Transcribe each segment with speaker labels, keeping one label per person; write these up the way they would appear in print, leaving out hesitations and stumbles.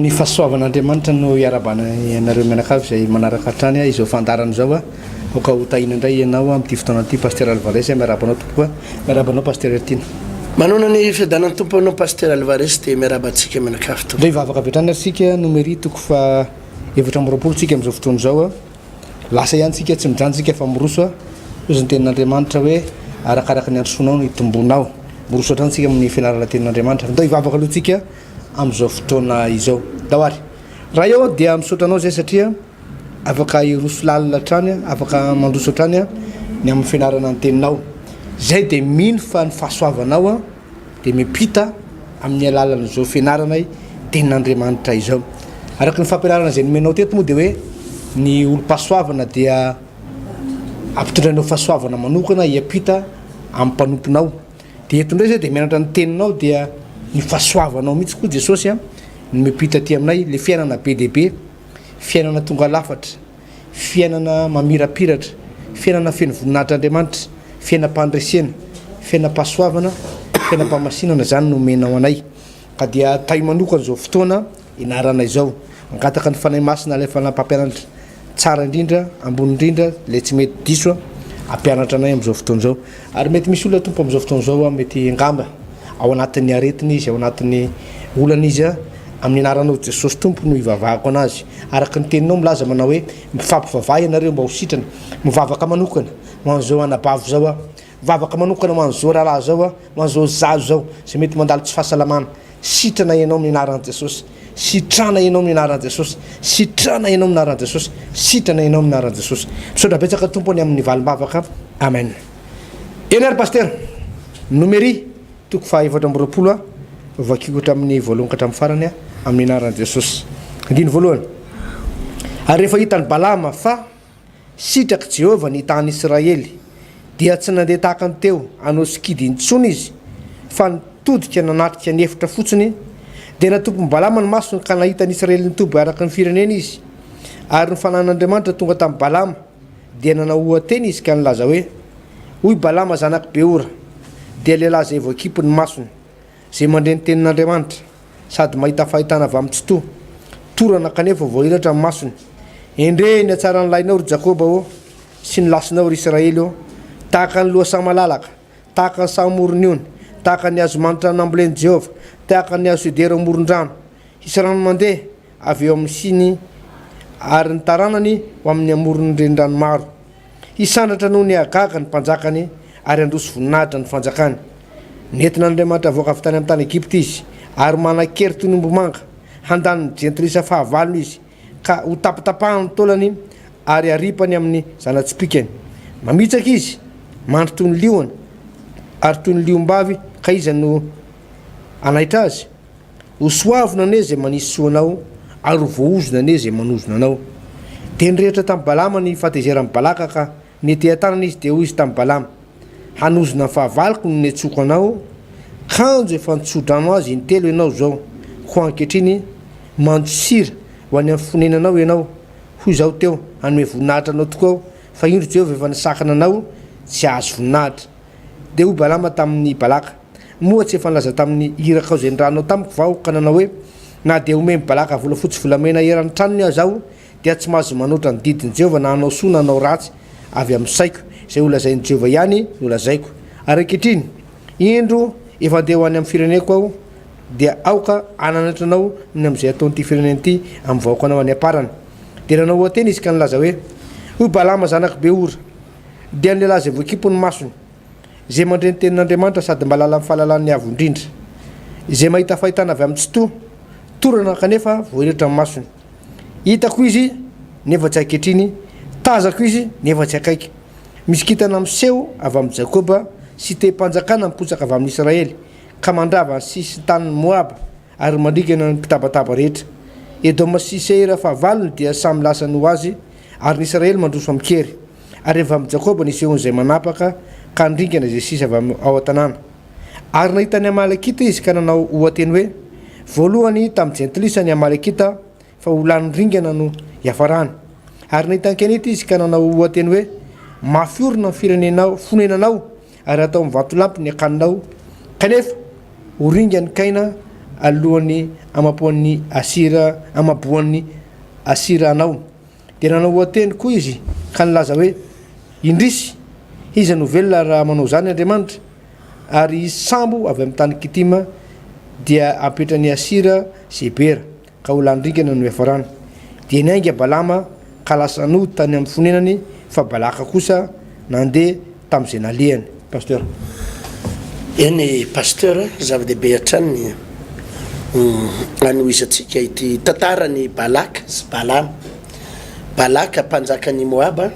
Speaker 1: Amin'ny fahasoavan'Andriamanitra no iarahabana anareo mianakavy izay manaraka hatrany izao fandaharana izao. Aoka ho tahiana indray ianao amin'ity fotoana ity Pasteur Alvarez. Miarahaba anao tompoko. Miarahaba anao Pasteur Heritiana.
Speaker 2: Manoana ny fiadanan'ny Tompo anao Pasteur Alvarez dia miarahaba antsika mianakavy tompoko.
Speaker 1: Ndray hivavaka avy hatrany ary isika, Nomery toko faha 24 tsika amin'izao fotoana izao. Lasa ihany tsika, tsy mijanona tsika fa miroso. Hoy ny tenin'Andriamanitra hoe arakaraka ny androsoanao no hitombonao. Miroso hatrany tsika amin'ny fianarana tenin'Andriamanitra. Ndao hivavaka aloha tsika amin'izao fotoana izao. Ndao ary. Ray ô, dia misaotra anao izay satria afaka hiroso lalina hatrany, afaka mandroso hatrany ny amin'ny fianarana ny teninao. Izay dia mino fa ny fahasoavanao dia miampita amin'ny alalan'izao fianarana tenin'Andriamanitra izao. Araka ny fampianarana izay nomenao teto moa dia hoe ny olom-pahasoavana dia ampitondrainao fahasoavana manokana hiampita amin'ny mpanomponao. Dia eto indray izay dia mianatra ny teninao dia ny fahasoavanao mihitsy koa Jesosy no miampita aty aminay, ilay fiainana be dia be, fiainana tonga lafatra. Fiainana mamirapiratra, fiainana feno voninahitr'Andriamanitra, fiainam-pandresena, fiainam-pahasoavana, fiainam-pahamasinana izany no omenao anay. Ka dia tahy manokana izao fotoana ianaranay izao. Mangataka ny Fanahy Masina ilay Fanahy Mpampianatra tsara indrindra, ambony indrindra, ilay tsy mety diso, hampianatra anay amin'izao fotoana izao. Ary mety misy olona Tompo amin'izao fotoana izao mety angamba ao anatin'ny aretina izy, ao anatin'ny olana izy, Amin'ny anaranao Jesosy Tompo no ivavahako anazy. Araka ny teninao milaza manao hoe mifampivavaha ianareo mba ho sitrana. Mivavaka manokana ho an'izao anabavy izao aho. Mivavaka manokana ho an'izao rahalahy izao aho, ho an'izao zaza izao izay mety mandalo tsy fahasalamana. Sitrana ianao amin'ny anaran'i Jesosy. Sitrana ianao amin'ny anaran'i Jesosy. Sitrana ianao amin'ny anaran'i Jesosy. Sitrana ianao amin'ny anaran'i Jesosy. Misaotra betsaka Tompo ny amin'ny valim-bavaka. Amen. Eny ary Pasitera. Nomery. Toko faha 24 a, vakiko hatramin'ny voalohany ka hatramin'ny farany a, amin'ny anaran'i Jesosy. Andininy voalohany. Ary rehefa hitan'i Balama fa sitrak'i Jehovah ny tany Israely, dia tsy nandeha tahaka ny teo hanao sikidy intsony izy, fa nitodika nanatrika ny efitra fotsiny. Dia natompin'i Balama ny masony ka nahita an'i Israely nitoby araka ny fireneny izy. Ary ny fanahin'Andriamanitra tonga tamin'i Balama. Dia nanao oha-teny izy ka nilaza hoe, Hoy Balama zanak'i Beora, dia lehilahy izay voakipy ny masony, izay mandre ny tenin'Andriamanitra, sady mahita fahitana avy amin'ny Tsitoha, torana kanefa voahiratra ny masony. Endrey ny hatsaran'ny lahinao, ry Jakoba ô, sy ny lasinao, ry Israely ô, tahaka ny lohasaha malalaka, tahaka ny saha amoron'ny ony, tahaka ny hazo manitra nambolen'i Jehovah, tahaka ny hazo sedera amoron-drano. Hisy rano mandeha avy eo amin'ny siny ary ny taranany ho amin'ny amoron'ny renirano maro. Hisandratra noho ny hagaga ny mpanjakany ary handroso voninahitra ny fanjakany. Nentin'Andriamanitra havoaka avy tany amin'ny tany Egypta izy, ary manan-kery toy ny ombimanga. Handany ny jentilisa fahavalony izy, ka hotapatapahany ny taolany ary haripany amin'ny zana-tsipìkany. Mamitsaka izy, mandry toy ny liona, ary toy ny liom-bavy, ka iza no hanaitra azy? Ho soavina anie izay manisy soa anao, ary ho voaozona anie izay manozona anao. Dia nirehitra tamin'i Balama ny fahatezeran'i Balaka ka neteha-tanana izy, dia hoy izy tamin'i Balama, Hanozona ny fahavaloko no niantsoako anao, kanjo efa nitso-drano azy intelo ianao izao, koa ankehitriny mandosira ho any amin'ny fonenanao ianao. Hoy izaho teo, Hanome voninahitra anao tokoa aho, fa indro Jehovah efa nisakana anao tsy hahazo voninahitra. Dia hoy Balama tamin'i Balaka, Moa tsy efa nilaza tamin'ny irakao izay nirahanao tamiko va aho, ka nanao hoe, Na dia homen'i Balaka volafotsy volamena eran'ny tranony aza aho, dia tsy mahazo manoatra ny didin'i Jehovah na hanao soa na hanao ratsy avy amin'ny saiko, izay holazain'i Jehovah ihany no lazaiko. Ary ankehitriny, indro, efa handeha ho any amin'ny fireneko aho, dia aoka hananatra anao ny amin'izay hataon'ity firenena ity amin'ny vahoakanao any am-parany. Dia nanao oha-teny izy ka nilaza hoe, Hoy Balama zanak'i Beora, Dia ny lehilahy izay voakimpy ny masony, izay mandre ny tenin'Andriamanitra sady mahalala ny fahalalan'ny Avo Indrindra, izay mahita fahitana avy amin'ny Tsitoha, torana kanefa voahiratra ny masony. Hitako izy, nefa tsy ankehitriny, tazako izy, nefa tsy akaiky. Misy kintana miseho avy amin'i Jakoba sy tehim-panjakana mipotsaka avy amin'i Israely, ka mandrava ny sisin-tanin'i Moaba ary mandringana ny mpitabataba rehetra. Edoma sy Seira fahavalony dia samy lasany ho azy, ary ny Israely mandroso amin-kery. Ary avy amin'i Jakoba ny hisehoan'izay manapaka ka handringana izay sisa avy amin'ny ao an-tanàna. Ary nahita ny Amalekita izy ka nanao oha-teny hoe, Voalohany tamin'ny jentilisa ny Amalekita, fa ho lany ringana no hiafarany. Ary nahita ny Kenita izy ka nanao oha-teny hoe, Mafy orina ny firenenao, fonenanao, ary hatao amin'ny vatolampy ny akaninao, kanefa ho ringan'ny Kaina alohan'ny hamapoan'ny Asyra, hamaboan'ny Asyra anao. Dia nanao oha-teny koa izy ka nilaza hoe, Indrisy! Iza no velona raha manao izany Andriamanitra? Ary hisy sambo avy amin'ny tany Kitima dia hampiotra an'i Asyra sy Ebera, ka ho lany ringana no hiafarany. Dia niainga Balama ka lasa nody tany amin'ny fonenany, fa Balaka kosa nandeha tamin'izay nalehany. Pasteur.
Speaker 2: Eny Pasteur, zava-dehibe hatrany ny hanohizantsika ity tantaran'i Balaka sy Balama. Balaka mpanjakan'i Moaba,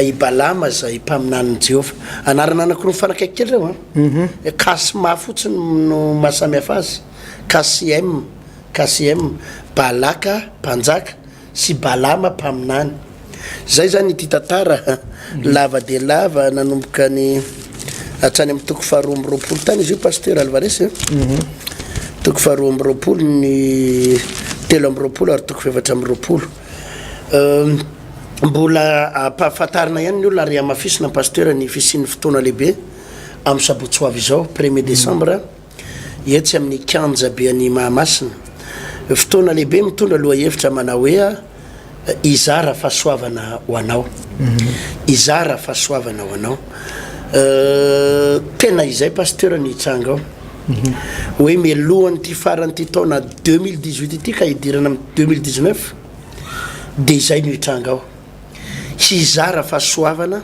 Speaker 2: i Balama izay mpaminanin'i Jehovah. Anarana anankiroa mifanakaiky kely ireo an. K sy Ma fotsiny no maha samy hafa azy. K sy M, K sy M. Balaka mpanjaka sy Balama mpaminany. Izay izany ity tantara lava dia lava nanomboka ny hatrany amin'ny toko faharoa amby 20 tany izy io Pasteur Alvarez a. Toko faharoa amby 20 ny 23 ary toko fahefatra amby 20. Mbola ampahafantarina ihany ny olona ary hamafisina Pasteur ny fisian'ny fotoana lehibe amin'ny sabotsy ho avy izao premier décembre. etsy amin'ny kianja be an'i Mahamasina. Fotoana lehibe mitondra lohahevitra manao hoe Hizara fahasoavana ho anao. Hizara fahasoavana ho anao. Tena izay Pasteur ny hitranga ao. Hoe mialohan'ity faran'ity taona 2018 ity ka hidirana amin'ny 2019 dia izay no hitranga ao. Hizara fahasoavana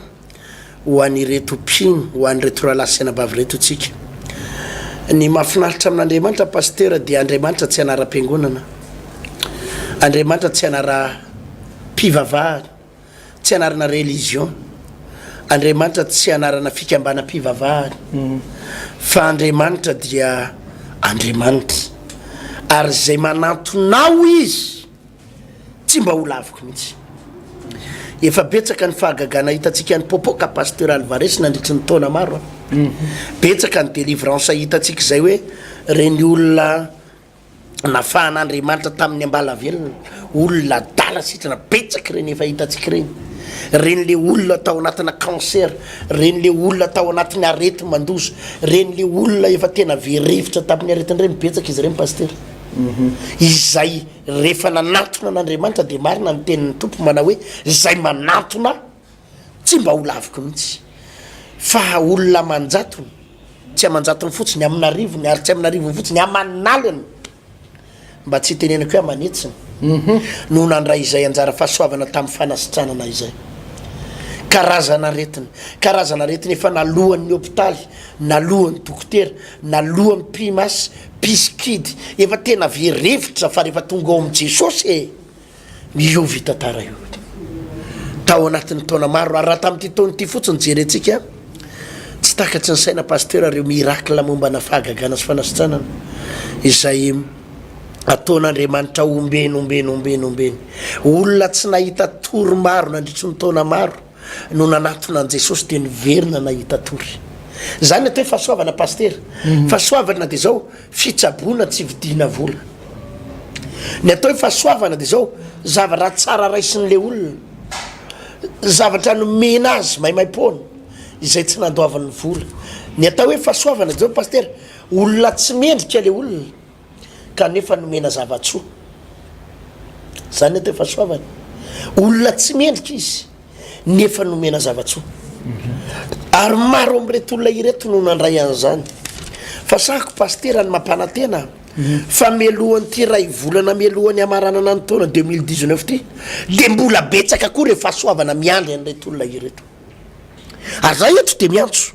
Speaker 2: ho an'ireto mpino, ho an'ireto rahalahy sy anabavy ireto tsika. Ny mahafinaritra amin'Andriamanitra Pasitera dia Andriamanitra tsy anaram-piangonana, Andriamanitra tsy anaram-pivavahana, tsy anarana religion, Andriamanitra tsy anarana fikambanam-pivavahana, fa Andriamanitra dia Andriamanitra, ary izay manantona ao Izy, Tsy mba ho laviko mihitsy. Efa betsaka ny fahagagana hitantsika nipopoka Pasteur Alvarez nandritry ny taona maro a. Betsaka ny délivrance hitantsika izay hoe reny olona nafahan'Andriamanitra tamin'ny ambala velona, olona adala sitrana, betsaka ireny efa hitantsika ireny. Reny le olona tao anatina cancer, reny le olona tao anatin'ny areti-mandoza, reny le olona efa tena very hevitra tamin'ny aretina ireny, betsaka izy ireny Pasteur. Izay Rehefa nanantona an'Andriamanitra dia marina ny tenin'ny Tompo manao hoe izay manantona ahy tsy mba ho laviko mihitsy. Fa olona aman-jatony, tsy aman-jatony fotsiny, amin'arivony ary tsy amin'arivony fotsiny, aman'aliny, mba tsy hitenenako hoe aman'hetsiny, no nandray izay anjara fahasoavana tamin'ny fanasitranana izay. Karazan'aretina, karazan'aretina efa naloan'ny hopitaly, naloan'ny dokotera, naloan'ny mpimasy, Mpizikidy efa tena very hevitra fa rehefa tonga ao amin'i Jesosy e! Miova io tantara io. Tao anatin'ny taona maro, ary raha tamin'ity taona ity fotsiny jerentsika, tsy takatry ny saina Pasteur ireo miracle mombana fahagagana sy fanasitranana izay ataon'Andriamanitra ombeny ombeny ombeny ombeny. Olona tsy nahita tory maro nandritry ny taona maro no nanatona an'i Jesosy dia niverina nahita tory. Zany atao hoe fahasoavana Pasitera. Fahasoavana dia zao, fitsaboana tsy vidiana vola. Ny atao hoe fahasoavana dia zao, zavatra tsara raisin'le olona, zavatra nomena azy maimaimpoana, izay tsy nandoavany vola. Ny atao hoe fahasoavana dia zao Pasitera, olona tsy mendrika le olona, kanefa nomena zava-tsoa. Zany atao hoe fahasoavana. Olona tsy mendrika izy nefa nomena zava-tsoa. Ary maro amin'ireto olona ireto no nandray an'izany. Fa sahako pasitera ny mampanantena fa mialohan'ity iray volana mialohan'ny hamaranana ny taona 2019 ity dia mbola betsaka koa ireo fahasoavana miandry an'ireto olona ireto. Ary za eto dia miantso.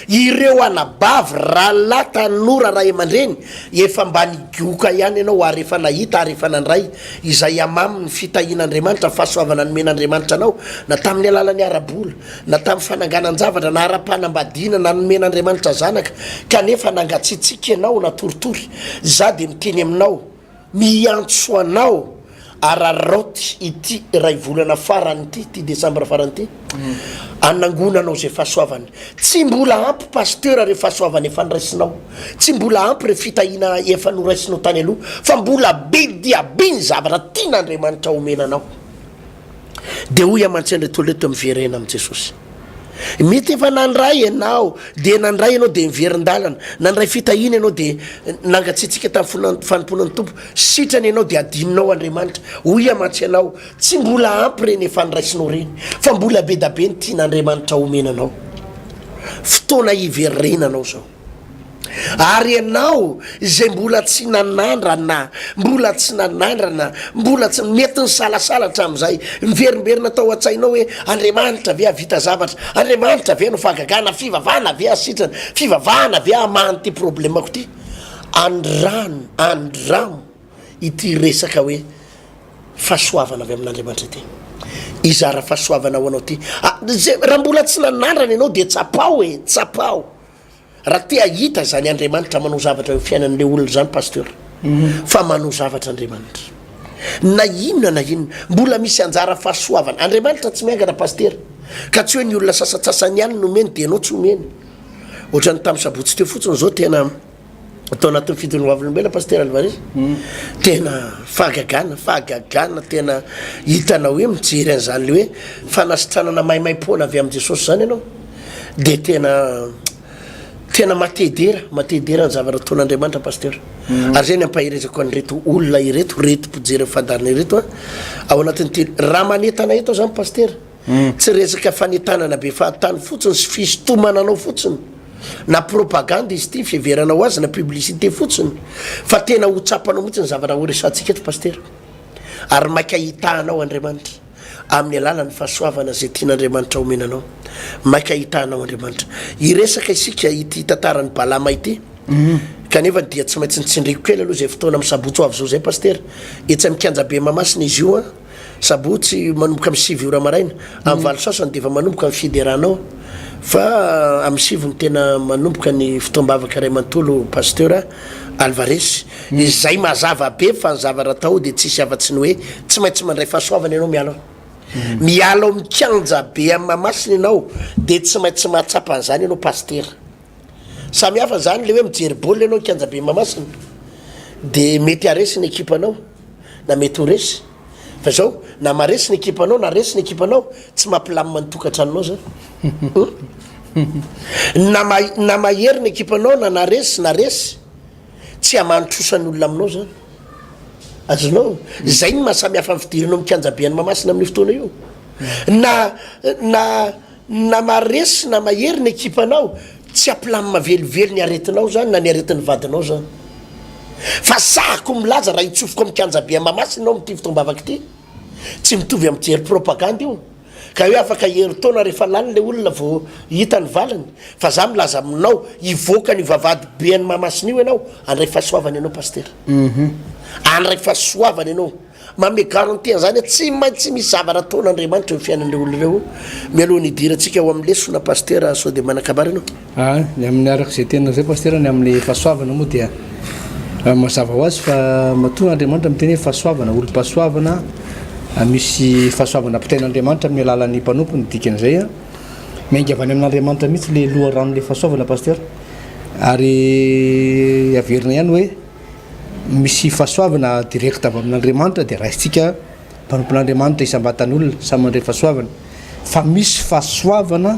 Speaker 2: Ireo anabavy, rahalahy, tanora, ray aman-dreny, efa mba nigoka ihany ianao ary efa nahita ary efa nandray izay hamamy ny fitahian'Andriamanitra, fahasoavana nomen'Andriamanitra anao, na tamin'ny alalan'ny ara-bola, na tamin'ny fananganan-javatra, na ara-panambadiana, na nomen'Andriamanitra zanaka, kanefa nangatsiatsiaka ianao, natoritory. Izaho dia miteny aminao, Miantso anao araraoty ity iray volana farany ity, ity desambra farany ity, anangonanao izay fahasoavana. Tsy mbola ampy pasteur ireo fahasoavana efa noraisinao, tsy mbola ampy ireo fitahiana efa noraisinao tany aloha, fa mbola be dia be ny zavatra tian'Andriamanitra homena anao. Dia hoy amantsy an'ireto olona ireto, miverena amin'i Jesosy. Mety efa nandray ianao, dia nandray ianao dia niverin-dalana, nandray fitahiana ianao dia nangatsiatsiaka tamin'ny fanompoana ny Tompo, sitrana ianao dia adinonao Andriamanitra. Hoy aho mantsy anao, tsy mbola ampy ireny efa noraisinao ireny, fa mbola be da be ny tian'Andriamanitra homena anao. Fotoana hiverenanao izao. Ary ianao izay mbola tsy nanandrana, mbola tsy nanandrana, mbola tsy, mety nisalasala hatramin'izay, miverimberina tao an-tsainao hoe, Andriamanitra ve hahavita zavatra? Andriamanitra ve hanao fahagagana? Fivavahana ve hahasitrana? Fivavahana ve hamaha an'ity problemako ity? Andrano, andramo ity resaka hoe fahasoavana avy amin'Andriamanitra ity. Hizara fahasoavana ho anao ity. Ah, zay, raha mbola tsy nanandrana ianao dia tsapao e, tsapao. Raha te hahita izany Andriamanitra manao zavatra eo fiainan'le olona izany Pasteur fa manao zavatra Andriamanitra na inona na inona mbola misy anjara fahasoavana Andriamanitra tsy miangana Pasteur ka tsy hoe ny olona sasatsasany ihany no omeny dia ianao tsy omeny ohatran'ny tamin'ny sabotsy teo fotsiny izao tena Tao anatin'ny fidin'ny vavolombelona Pasitera Alvarez, tena fahagagana, fahagagana tena hitanao hoe mijery an'izany le hoe fanasitranana maimaimpoana avy amin'i Jesosy izany ianao, dia tena tena maha-te-hidera, maha-te-hidera ny zavatra ataon'Andriamanitra Pasitera. Ary izay ny ampaherezako an'ireto olona ireto, ireto mpijery ny fandaharana ireto an, ao anatin'ity, raha manentana eto aho izany Pasitera, Tsy resaka fanentanana be fahatany fotsiny sy fisintomana anao fotsiny na propagande izy ity, fiheveranao azy na publicité fotsiny fa tena ho tsapanao mihitsy ny zavatra ho resahantsika eto Pasitera. Ary maika hitaha anao Andriamanitra amin'ny alalan'ny fahasoavana izay tian'Andriamanitra homena anao. Maika hitaha anao Andriamanitra. Hiresaka isika ity tantaran'i Balama ity kanefa dia tsy maintsy nitsindriko kely aloha izay fotoana amin'ny sabotsy ho avy izao izay Pasitera. Etsy amin'ny kianjabe Mahamasina izy io an. Sabotsy manomboka amin'ny 9 ora maraina, amin'ny valo sasany dia efa manomboka ny fiderana ao fa amin'ny 9 no tena manomboka ny fotoam-bavaka iray manontolo Pasteur Alvarez. Izay mazava be fa ny zavatra atao dia tsisy afa-tsy ny hoe tsy maintsy mandray fahasoavana ianao miala ao. Miala ao amin'ny kianja be an'i Mahamasina ianao dia tsy maintsy mahatsapa an'izany ianao Pasitera. Samy hafa zany le hoe mijery baolina ianao kianjabe Mahamasina de mety haresy ny ekipanao na mety ho resy fa zao na maresy ny ekipanao na resy ny ekipanao tsy mampilamina ny tokantranonao zany na na mahery ny ekipanao na naresy na resy tsy hamaha ny trosan'ny olona aminao zany azonao zay ny mahasamy hafa ny fidiranao amin'ny kianjabe an'i Mahamasina amin'io fotoana io na na Na maresy na mahery ny ekipanao, tsy hampilamina velively ny aretinao izany na ny aretin'ny vadinao izany. Fa sahako milaza raha hitsofoka amin'ny kianjabe Mahamasina ianao amin'ity fotoam-bavaka ity, tsy mitovy amin'ny mijery propagandy io, ka hoe afaka herintaona rehefa lany ilay olona vao hita ny valiny. Fa za milaza aminao, hivoaka an'io vavahady be an'i Mahamasina io ianao, handray fahasoavana ianao Pasitera. Handray fahasoavana ianao. Manome garantie an'izany hoe tsy maintsy misy zavatra ataon'Andriamanitra eo amin'ny fiainan'ireo olona ireo mialohan'ny hidirantsika ao amin'ny lesona Pasitera sao dia manan-kabary ianao?
Speaker 1: Ah, ny amin'ny araka izay teninao izay Pasitera, ny amin'ny fahasoavana moa dia mazava ho azy fa matoa Andriamanitra miteny hoe fahasoavana, olom-pahasoavana, misy fahasoavana ampitain'Andriamanitra amin'ny alalan'ny mpanompony, dikan'izay miainga avy any amin'Andriamanitra mihitsy ilay loharanon'ilay fahasoavana Pasitera, ary averina ihany hoe misy fahasoavana direct avy amin'Andriamanitra dia raisintsika mpanompon'Andriamanitra isam-batan'olona samy mandray fahasoavana fa misy fahasoavana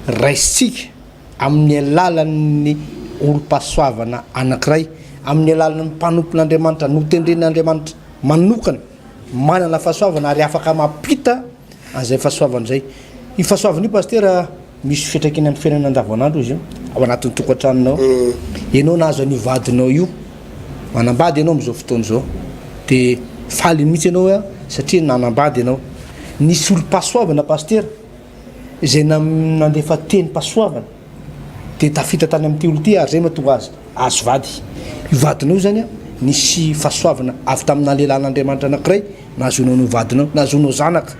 Speaker 1: raisintsika amin'ny alalan'ny olom-pahasoavana anankiray amin'ny alalan'ny mpanompon'Andriamanitra notendren'Andriamanitra manokana manana fahasoavana ary afaka mampita an'izay fahasoavana izay. Io fahasoavana io Pasitera misy fiantraikany amin'ny fiainana andavanandro izy io, ao anatin'ny tokantranonao. Ianao nahazo an'io vadinao io, manambady ianao amin'izao fotoana izao, dia faly mihitsy ianao hoe satria nanambady ianao. Nisy olom-pahasoavana Pasitera izay nandefa tenim-pahasoavana dia tafita tany amin'ity olona ity ary izay no mahatonga azy azo vady. Io vadinao io izany nisy fahasoavana avy tamina lehilahin'Andriamanitra anankiray Nahazoanao ny vadinao, nahazoanao zanaka.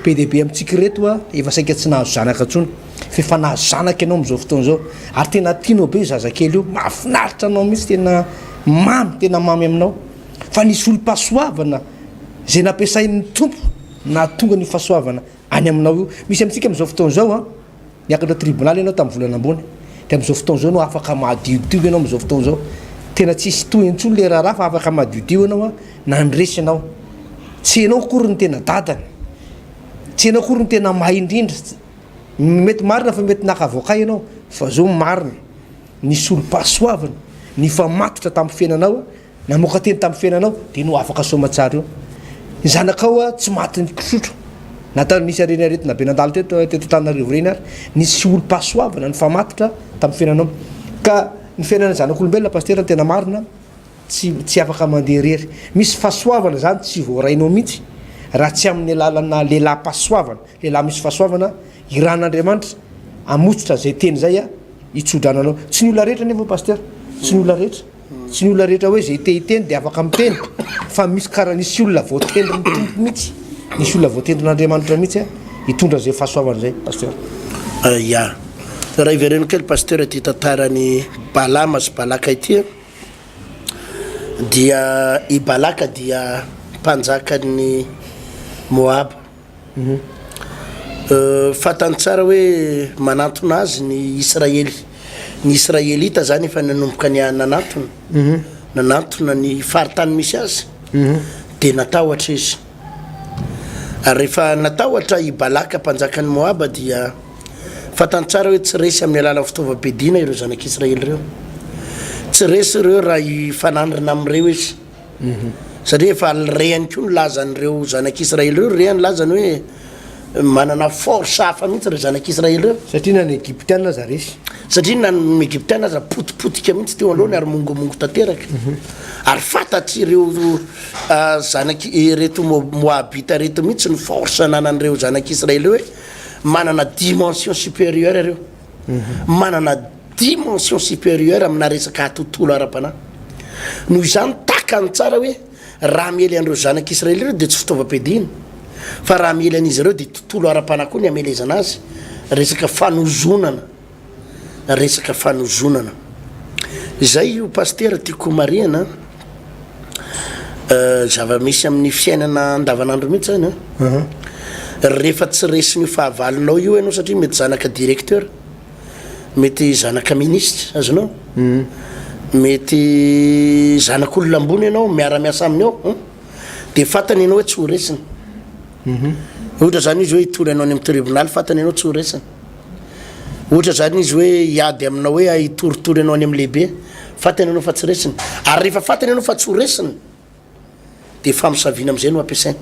Speaker 1: Be dia be amintsika ireto a, efa saika tsy nahazo zanaka intsony, fa efa nahazo zanaka ianao amin'izao fotoana izao, ary tena tianao be io zazakely io, mahafinaritra anao mihitsy, tena mamy, tena mamy aminao. Fa nisy olom-pahasoavana izay nampiasain'ny Tompo nahatonga an'io fahasoavana any aminao io. Misy amintsika amin'izao fotoana izao a, Niakatra tribonaly ianao tamin'ny volana ambony, dia amin'izao fotoana izao ianao afaka madiodio ianao amin'izao fotoana izao. Tena tsisy tohiny intsony ilay raharaha fa afaka madiodio ianao an, nandresy ianao. Tsy ianao akory no tena dadany, tsy ianao akory no tena mahay indrindra. Mety marina fa mety naka avocat ianao fa zao marina, nisy olom-pahasoavana nifamatotra tamin'ny fiainanao, namoaka teny tamin'ny fiainanao dia no afaka soamatsara eo. Ny zanakao tsy matin'ny kisotro na tany nisy ireny aretina be nandalo teto teto Antananarivo ireny ary nisy olom-pahasoavana nifamatotra tamin'ny fiainanao. Ka ny fiainan'ny zanak'olombelona Pasitera ny tena marina Tsy tsy afaka mandeha irery. Misy fahasoavana izany tsy voarainao mihitsy raha tsy amin'ny alalana lehilahy-pahasoavana, lehilahy misy fahasoavana, irahan'Andriamanitra hamotsitra izay teny izay hitsodrano anao. Tsy ny olona rehetra anefa Pasteur, tsy ny olona rehetra, tsy ny olona rehetra hoe izay te hiteny dia afaka miteny fa misy kara nisy olona voatendrin'ny Tompo mihitsy, nisy olona voatendrin'Andriamanitra mihitsy hitondra izay fahasoavana izay Pasteur.
Speaker 2: Ya. Raha hivereno kely Pasteur ity tantaran'i Balama sy Balaka ity an. Dia i Balaka dia mpanjakan'i Moaba. Fantany tsara hoe manantona azy ny Israely. Ny Israelita zany efa nanomboka ny nanantona, nanantona ny faritany misy azy, dia natahotra izy. Ary rehefa natahotra i Balaka mpanjakan'i Moaba dia fantany tsara hoe tsy resy amin'ny alalan'ny fitaovam-piadiana ireo zanak'Israely ireo. Tsy resy ireo raha hifanandrina amin'ireo izy. Satria efa rehany koa ny lazan'ireo zanak'Israely ireo, rehany lazany hoe manana force hafa mihitsy ireo zanak'Israely ireo.
Speaker 1: Satria na ny Egyptiana aza resy.
Speaker 2: Satria na ny Egyptiana aza potipotika mihitsy teo anoloany ary mongomongo tanteraka. Ary fantatr'ireo Zanak'i ireto Moabita ireto mihitsy ny force ananan'ireo zanak'Israely ireo hoe manana dimension supérieure ireo. Manana dimension supérieure amina resaka tontolo ara-panahy. Noho izany takany tsara hoe raha miely an'ireo zanak'Israely ireo dia tsy fitaovam-piadiana fa raha miely an'izy ireo dia tontolo ara-panahy koa ny hamelezana azy, resaka fanozonana. Resaka fanozonana. Izay io Pasitera tiako ho marihana an. Zava-misy amin'ny fiainana andavanandro mihitsy zany an. Rehefa tsy resin'io fahavalonao io ianao satria mety zanaka directeur, mety zanaka ministre, azonao? Mety zanak'olona ambony ianao miara-miasa aminy ao an, dia fantany ianao hoe tsy ho resiny. Ohatra zany izy hoe hitory anao any amin'ny tribonaly, fantany ianao tsy ho resiny. Ohatra zany izy hoe hiady aminao hoe hitoritory anao any amin'ny lehibe, fantany ianao fa tsy resiny. Ary rehefa fantany ianao fa tsy ho resiny, dia famosaviana amin'izay no ampiasainy.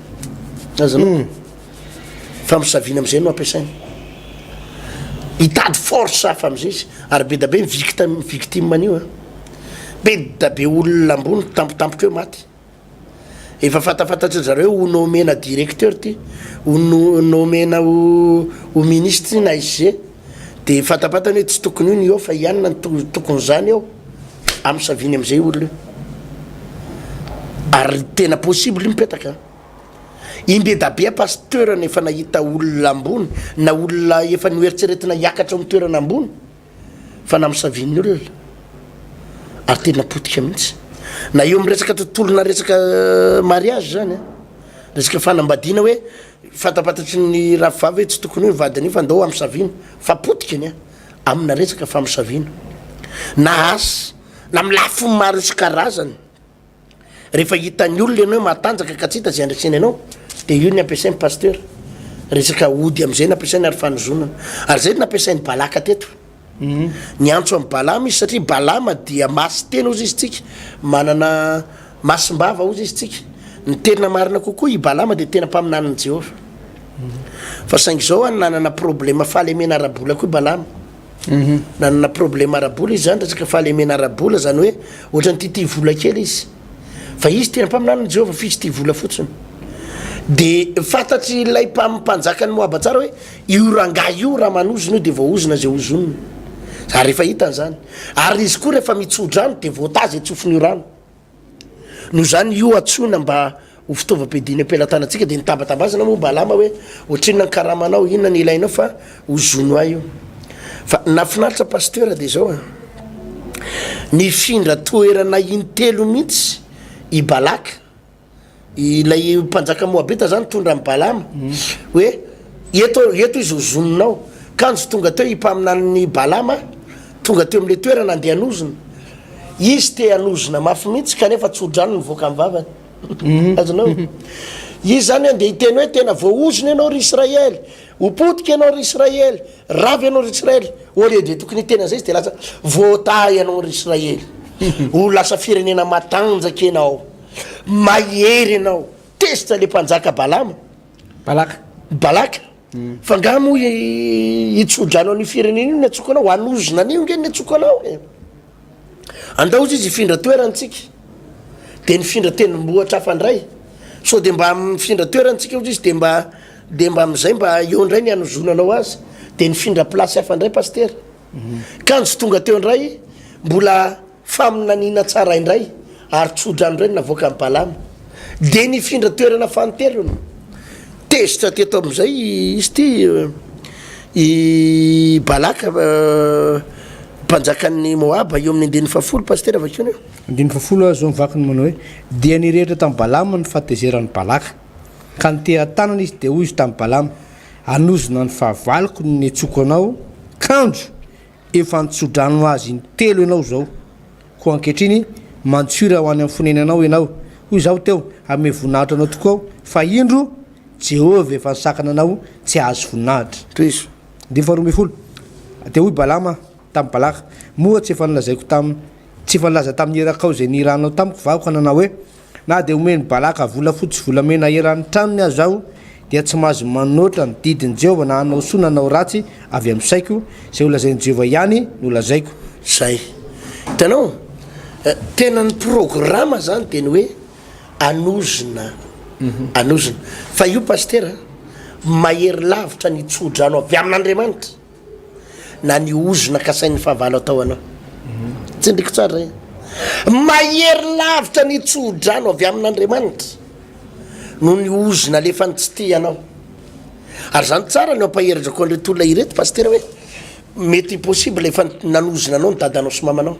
Speaker 2: Azonao? Hmm. Famosaviana amin'izay no ampiasainy. Hitady force hafa amin'izay izy. Ary be da be ny victime, victime an'io. Be da be olona ambony tampotampoka eo maty. Efa fantafantatry zareo ho nomena directeur ty, ho nomena ho ho ministre ty na SG, de fantapantany hoe tsy tokony io ny eo fa i anona no tokony zany eo, amosaviny amizay olona io, ary tena possible io mipetaka an, imbedabe a pasteur no efa nahita olona ambony na olona efa noeritreretina hiakatra ao am toerana ambony, fa namosavian'ny olona ary tena potika mihitsy na eo amin'ny resaka tontolona resaka mariage zany a resaka fanambadiana hoe fantapantatry ny rafivavy hoe tsy tokony hoe vadiny io fa ndao amosaviana fa potika ny a amina resaka famosaviana na asa na amin'ny lafiny maro isan-karazany Rehefa hitan'ny olona ianao hoe matanjaka ka tsy hita izay handreseny anao dia io ny ampiasain'ny pasteur. Resaka ody amin'izay no ampiasainy ary fanozonana. Ary izay no nampiasain'i Balaka teto. Niantso an'i Balama izy satria Balama dia masin-tena hozy izy tsika, manana masim-bava hozy izy tsika. Ny tena marina kokoa i Balama dia tena mpaminanin'i Jehovah. Fa saingy izao an, nanana problema fahalemena ara-bola koa i Balama. Nanana problème ara-bola izy zany, resaka fahalemena ara-bola, zany hoe ohatran'ny tiatia vola kely izy. Fa izy tena mpaminanin'i Jehovah, fa izy tia vola fotsiny. Dia fantatr'ilay mpanjakan'i Moaba tsara hoe io rangahy io raha manozona io dia voaozona izay ozoniny. Ary efa hitany izany. Ary izy koa rehefa mitso-drano dia voataha izay tsofin'io rano. Noho izany io antsoina mba ho fitaovam-piadiana am-pelatanantsika dia nitabatambazana moa Balama hoe ohatrinona ny karamanao, inona ny ilainao fa ozono ahy io. Fa nahafinaritra Pasteur dia izao an, nifindra toerana intelo mihitsy i Balaka, Ilay mpanjaka Moabita zany nitondra an'i Balama hoe eto eto izy hozoninao. Kanjo tonga teo i mpaminanin'i Balama, tonga teo amin'ilay toerana andeha hanozona. Izy te hanozona mafy mihitsy kanefa tso-drano nivoaka ny vavany. Azonao? Izy izany andeha hiteny hoe tena voaozona ianao ry Israely, ho potika ianao ry Israely, rava ianao ry Israely. Au lieu de tokony hiteny an'izay izy dia lasa voatahy ianao ry Israely. Ho lasa firenena matanjaka ianao, mahery ianao. Tezitra le mpanjaka Balama.
Speaker 1: Balaka.
Speaker 2: Balaka. Fa angaha moa hitsodrano an'io firenena io ny antsoko anao? Hanozona an'io nge ny antsoko anao e. Andao ozy izy hifindra toerana tsika. Dia nifindra tendrombohitra hafa indray. Sao dia mba mifindra toerana tsika ozy izy dia mba dia mba amin'izay mba eo indray ny hanozonanao azy. Dia nifindra place hafa indray pasitera. Kanjo tonga teo indray mbola Faminaniana tsara indray ary tsodrano indray no navoakan'i Balama. Dia nifindra toerana fanintelony. Tezitra teto amin'izay izy ity, i Balaka, mpanjakan'i Moaba, eo amin'ny andininy fahafolo, Pasitera, vakio anie.
Speaker 1: Andininy fahafolo, Izao ny vakiny manao hoe, Dia nirehitra tamin'i Balama ny fahatezeran'i Balaka, ka niteha-tanana izy, dia hoy izy tamin'i Balama, Hanozona ny fahavaloko ny niantsoako anao, kanjo Efa nitso-drano azy intelo ianao izao. Koa ankehitriny, mantsoira ho any amin'ny fonenanao ianao. Hoy izaho teo, Hanome voninahitra anao tokoa aho, fa indro, Jehovah efa nisakana anao tsy hahazo voninahitra.
Speaker 2: Tohizo.
Speaker 1: Andininy faharoambinifolo. Dia hoy Balama tamin'i Balaka, Moa tsy efa nolazaiko tamin-, tsy efa nilaza tamin'ny irakao izay nirahanao tamiko va aho ka nanao hoe, Na dia omen'i Balaka volafotsy sy volamena eran'ny tranony aza aho, dia tsy mahazo manoatra ny didin'i Jehovah na hanao soa na hanao ratsy avy amin'ny saiko, izay holazain'i Jehovah ihany no lazaiko.
Speaker 2: Izay. Hitanao? Tena ny programa zany dia ny hoe anozona, anozona. Fa io Pasitera, mahery lavitra ny tsodrano avy amin'Andriamanitra. na ny ozona kasain'ny fahavalo atao anao. Tsindriko tsara e. Mahery lavitra ny tsodrano avy amin'Andriamanitra noho ny ozona alefan'ny tsy tia anao. Ary zany tsara ny ampaherezako an'ireto olona ireto pasitera hoe mety possible efa nanozona anao ny dadanao sy mamanao.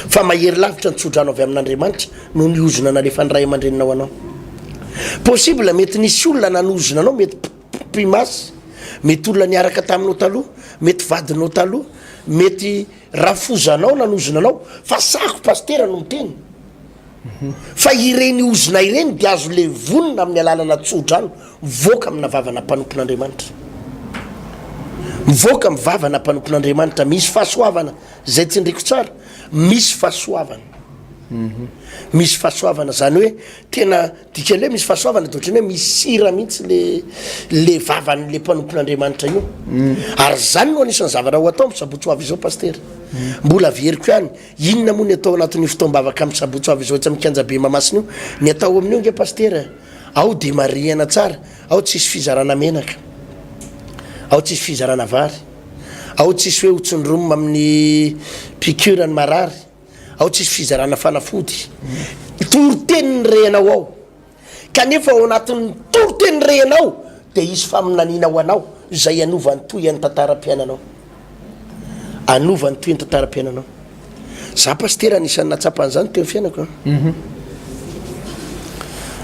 Speaker 2: Fa mahery lavitra ny tsodrano avy amin'Andriamanitra noho ny ozona nalefan'ny ray aman-dreninao anao. Possible mety nisy olona nanozona anao mety Mpimasy, mety olona niaraka taminao taloha, mety vadinao taloha, mety rafozanao nanozona anao, fa sahako pasitera no miteny fa ireny ozona ireny dia azo levonina amin'ny alalana tsodrano mivoaka amina vavana mpanompon'Andriamanitra. Mivoaka amin'ny vavana mpanompon'Andriamanitra, misy fahasoavana, izay tsindriko tsara, misy fahasoavana. Misy fahasoavana, izany hoe tena Dikan'ny hoe misy fahasoavana dia ohatran'ny hoe misy sira mihitsy le le vavan'le mpanompon'Andriamanitra io. Ary zany no anisan'ny zavatra ho atao amin'ny sabotsy ho avy izao Pasitera. Mbola averiko ihany, inona moa ny atao anatin'io fotoam-bavaka amin'ny sabotsy ho avy izao etsy amin'ny kianjabe Mahamasina io? Ny atao amin'io ange Pasitera, ao dia marihana tsara, ao tsisy fizarana menaka, ao tsisy fizarana vary, ao tsisy hoe ho tsindromina amin'ny piqûre ny marary, Ao tsisy fizarana fanafody. Toriteny ny rehanao ao. Kanefa ao anatin'ny toriteny rehanao dia hisy faminaniana ho anao izay hanova ny tohian'ny tantaram-piainanao. Hanova ny tohian'ny tantaram-piainanao. Za pasitera anisan'ny nahatsapa an'izany teo amin'ny fiainako. Mhm.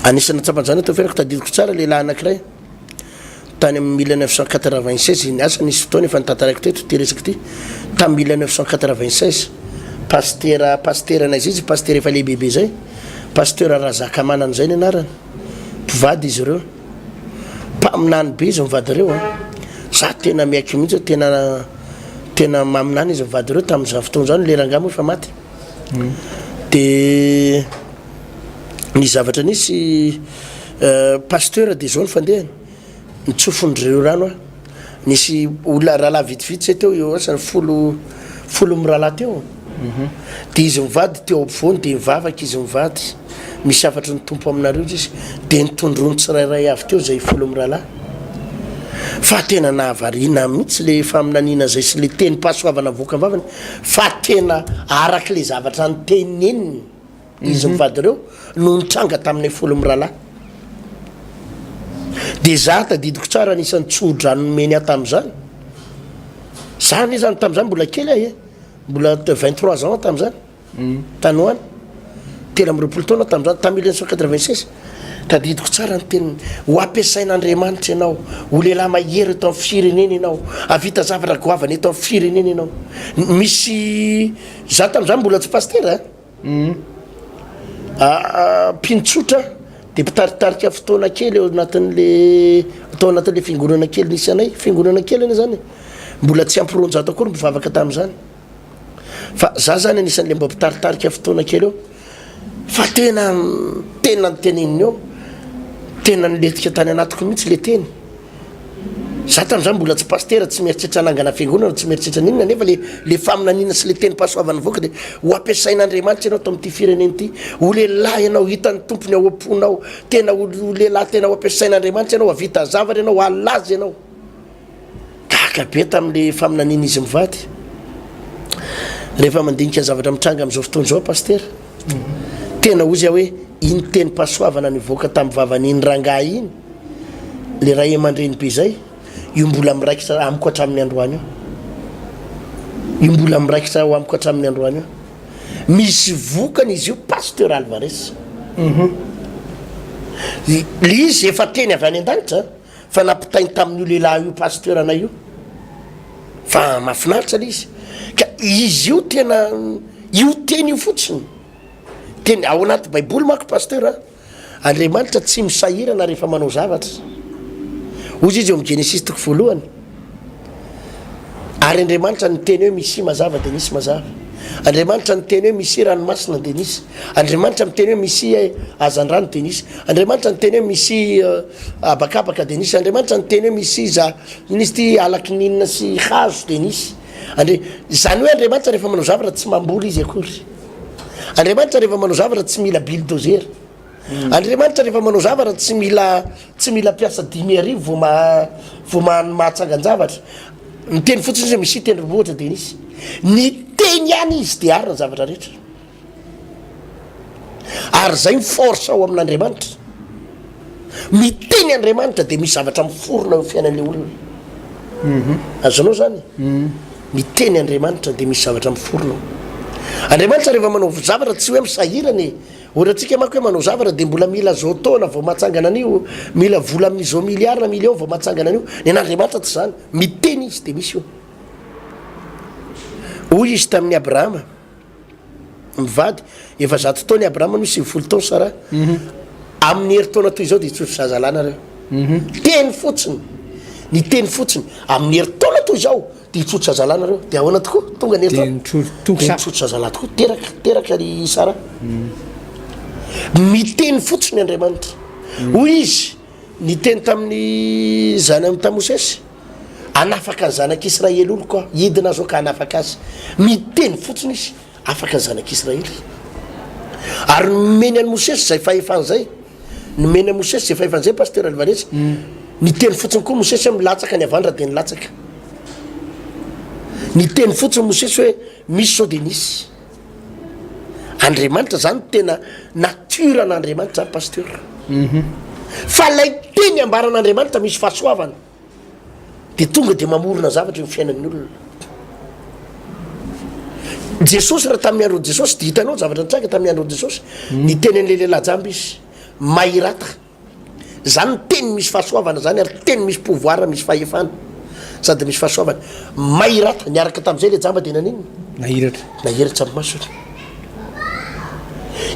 Speaker 2: Anisan'ny nahatsapa an'izany teo amin'ny fiainako. Tadidiko tsara lehilahy anankiray. Tany amin'ny 1996, ny asa nisy fotoana efa notantaraiko teto ity resaka ity, tamin'ny 1996, pasitera, pasitera anay izay izy, pasitera efa lehibebe izay, pasteur Razakamanana izay ny anarany, mpivady izy ireo, mpaminany be izy mivady ireo an, za tena miaiky mihitsy hoe tena, tena maminany izy mivady ireo tamin'izany fotoana izany, le rangahy moa efa maty, de. Ny zavatra nisy Pasteur dia zao ny fandehany, nitsofin-dry zareo rano aho, nisy olona rahalahy vitsivitsy zay teo eo asa folo folo mirahalahy teo, dia izy mivady teo ampovoany dia nivavaka izy mivady, misy hafatry ny Tompo aminareo izy, dia nitondroiny tsirairay avy teo zay folo mirahalahy, fa tena nahavariana mihitsy le faminaniana zay sy le tenim-pahasoavana avoaka am-bavany fa tena arak'le zavatra noteneniny. Izy mivady ireo no nitranga taminay folo mirahalahy. Dia za tadidiko tsara anisan'ny tso-drano nomeny ahy tamin'izany. Za anie zany tamin'izany mbola kely aho e, mbola 23 ans aho tamin'izany, tany ho any, 23 taona tamin'izany, tamin'ny 1996. Tadidiko tsara ny teniny, ho ampiasain'Andriamanitra ianao, ho lehilahy mahery eto amin'ny firenena ianao, hahavita zavatra goavana eto amin'ny firenena ianao. Misy, za tamin'izany mbola tsy pasitera. Mpino tsotra. De mpitaritarika fotoana kely eo anatin'le tao anatin'le fiangonana kely nisy anay, fiangonana kely anie zany e, mbola tsy ampy 200 akory mpivavaka tamin'izany. Fa za zany anisan'le mba mpitaritarika fotoana kely eo, fa tena tena niteneniny eo, tena nilentika tany anatiko mihitsy le teny. Za tamin'izany mbola tsy pasitera, tsy mieritreritra hanangana fiangonana, tsy mieritreritra n'inona, nefa le le faminaniana sy le tenim-pahasoavana nivoaka dia ho ampiasain'Andriamanitra ianao ato amin'ity firenena ity, ho lehilahy ianao, hitan'ny Tompony ao am-ponao, tena ho ho lehilahy tena ho ampiasain'Andriamanitra ianao, hahavita zavatra ianao, halaza ianao. Gaga be tamin'le faminaniana izy mivady. Rehefa mandinika ny zavatra mitranga amin'izao fotoana izao pasitera, tena hozy aho hoe iny tenim-pahasoavana nivoaka tamin'ny vavan'iny rangahy iny, le ray aman-dreny be zay, io mbola miraikitra amiko hatramin'ny androany io. Io mbola miraikitra ao amiko hatramin'ny androany io. Misy vokany izy io Pasteur Alvarez. Le izy efa teny avy any an-danitra fa nampitainy tamin'io lehilahy io pasteur anay io. Fa mahafinaritra le izy. Ka izy io tena io teny io fotsiny. Teny ao anaty baiboly manko pasteur a. Andriamanitra tsy misahirana rehefa manao zavatra. Hoy izy eo amin'ny Genesisy toko voalohany, Ary Andriamanitra niteny hoe misia mazava dia nisy mazava. Andriamanitra niteny hoe misia ranomasina dia nisy. Andriamanitra miteny hoe misia hazandrano dia nisy. Andriamanitra niteny hoe misia habakabaka dia nisy. Andriamanitra niteny hoe misia za inona izy ity ala kininina sy hazo dia nisy. Andre, izany hoe Andriamanitra rehefa manao zavatra tsy mamboly izy akory. Andriamanitra rehefa manao zavatra tsy mila bulldozer. Andriamanitra rehefa manao zavatra tsy mila tsy mila mpiasa 5000 vao maha vao maha mahatsangan-javatra. Miteny fotsiny izy hoe misia tendrombohitra dia nisy. Niteny ihany izy dia ary ny zavatra rehetra. Ary izay ny force ao amin'Andriamanitra. Miteny Andriamanitra dia misy zavatra miforona eo fiainan'ilay olona. Mhm. Azonao zany? Mhm. Miteny Andriamanitra dia misy zavatra miforona ao. Andriamanitra rehefa manao zavatra tsy hoe misahirana e. Ohatra antsika manko hoe manao zavatra dia mbola mila zao taona vao mahatsangana an'io, mila vola amin'ny zao milliard na million vao mahatsangana an'io. Ny an'Andriamanitra tsy izany. Miteny izy dia misy io. Hoy izy tamin'i Abrahama. mivady, efa zato taona i Abrahama no 90 taona Saraha. Mhm. Amin'ny herintaona toy izao dia hitsotro zazalahy nareo. Mhm. Teny fotsiny, ny teny fotsiny, amin'ny herintaona toy izao dia hitsotro zazalahy nareo. Dia ahoana tokoa? Tonga ny herintaona. Dia nitsotro zazalahy tokoa, teraka, teraka ry Saraha. Mhm. Miteny fotsiny Andriamanitra. Hoy izy, niteny tamin'ny zanany tamin'i Mosesy. Hanafaka ny zanak'Israely oloko aho, hidina aho izao ka hanafaka azy. Miteny fotsiny izy, afaka ny zanak'Israely. Ary nomeny an'i Mosesy izay fahefana izay. Nomeny an'i Mosesy izay fahefana izay, Pasteur Alvarez. Mm. Niteny fotsiny koa Mosesy hoe milatsaka ny avandra dia nilatsaka. Niteny fotsiny Mosesy hoe misy sao dia nisy. Andriamanitra zany tena nature an'Andriamanitra zany Pasteur. Mm -hmm. Fa ilay teny ambaran'Andriamanitra misy fahasoavana. Dia tonga dia mamorona zavatra eo fiainan'ny olona. Jesosy raha tamin'ny andron'i Jesosy dia hitanao ny zavatra nitranga tamin'ny andron'i Jesosy. Hmm. Niteny an'ilay lehilahy jamba izy, mahirata. Zany ny teny misy fahasoavana zany ary teny misy pouvoir, misy fahefana. Sady misy fahasoavana. Mahirata, niaraka tamin'izay ilay jamba dia naninona?
Speaker 1: Nahiratra.
Speaker 2: Nahiratra ny masony.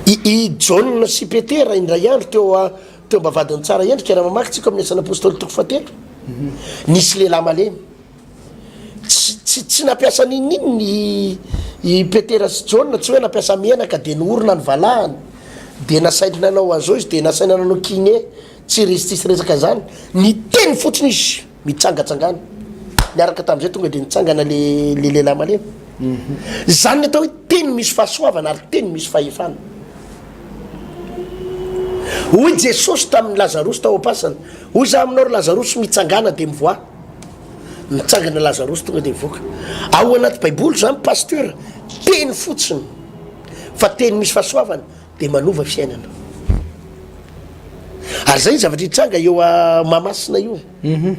Speaker 2: I, i Jaona sy Petera indray andro teo Teo am-bavahadin'ny tsara endrika, raha mamaky tsika amin'ny Asan'ny Apostoly toko fahatelo, nisy lehilahy malemy. Tsy, tsy, tsy nampiasa n'inon'inona i, i Petera sy Jaona, tsy hoe nampiasa menaka dia nohorina ny valahany, dia nasainy nanao an'izao izy, dia nasaina nanao kiné, tsy resy tsisy resaka an'izany. Niteny fotsiny izy, mitsangatsangana. Niaraka tamin'izay tonga dia nitsangana le, le lehilahy malemy. Izany ny atao hoe teny misy fahasoavana ary teny misy fahefana. Hoy Jesosy tamin'i Lazarosy tao am-pasana, Hoy Izaho aminao, ry Lazarosy, mitsangàna dia mivoaha. Nitsangana Lazarosy tonga dia nivoaka. Ao anaty Baiboly izany, Pasteur, teny fotsiny, fa teny misy fahasoavana dia manova fiainana. Ary izay ny zavatra hitranga eo Mahamasina io. Mhm.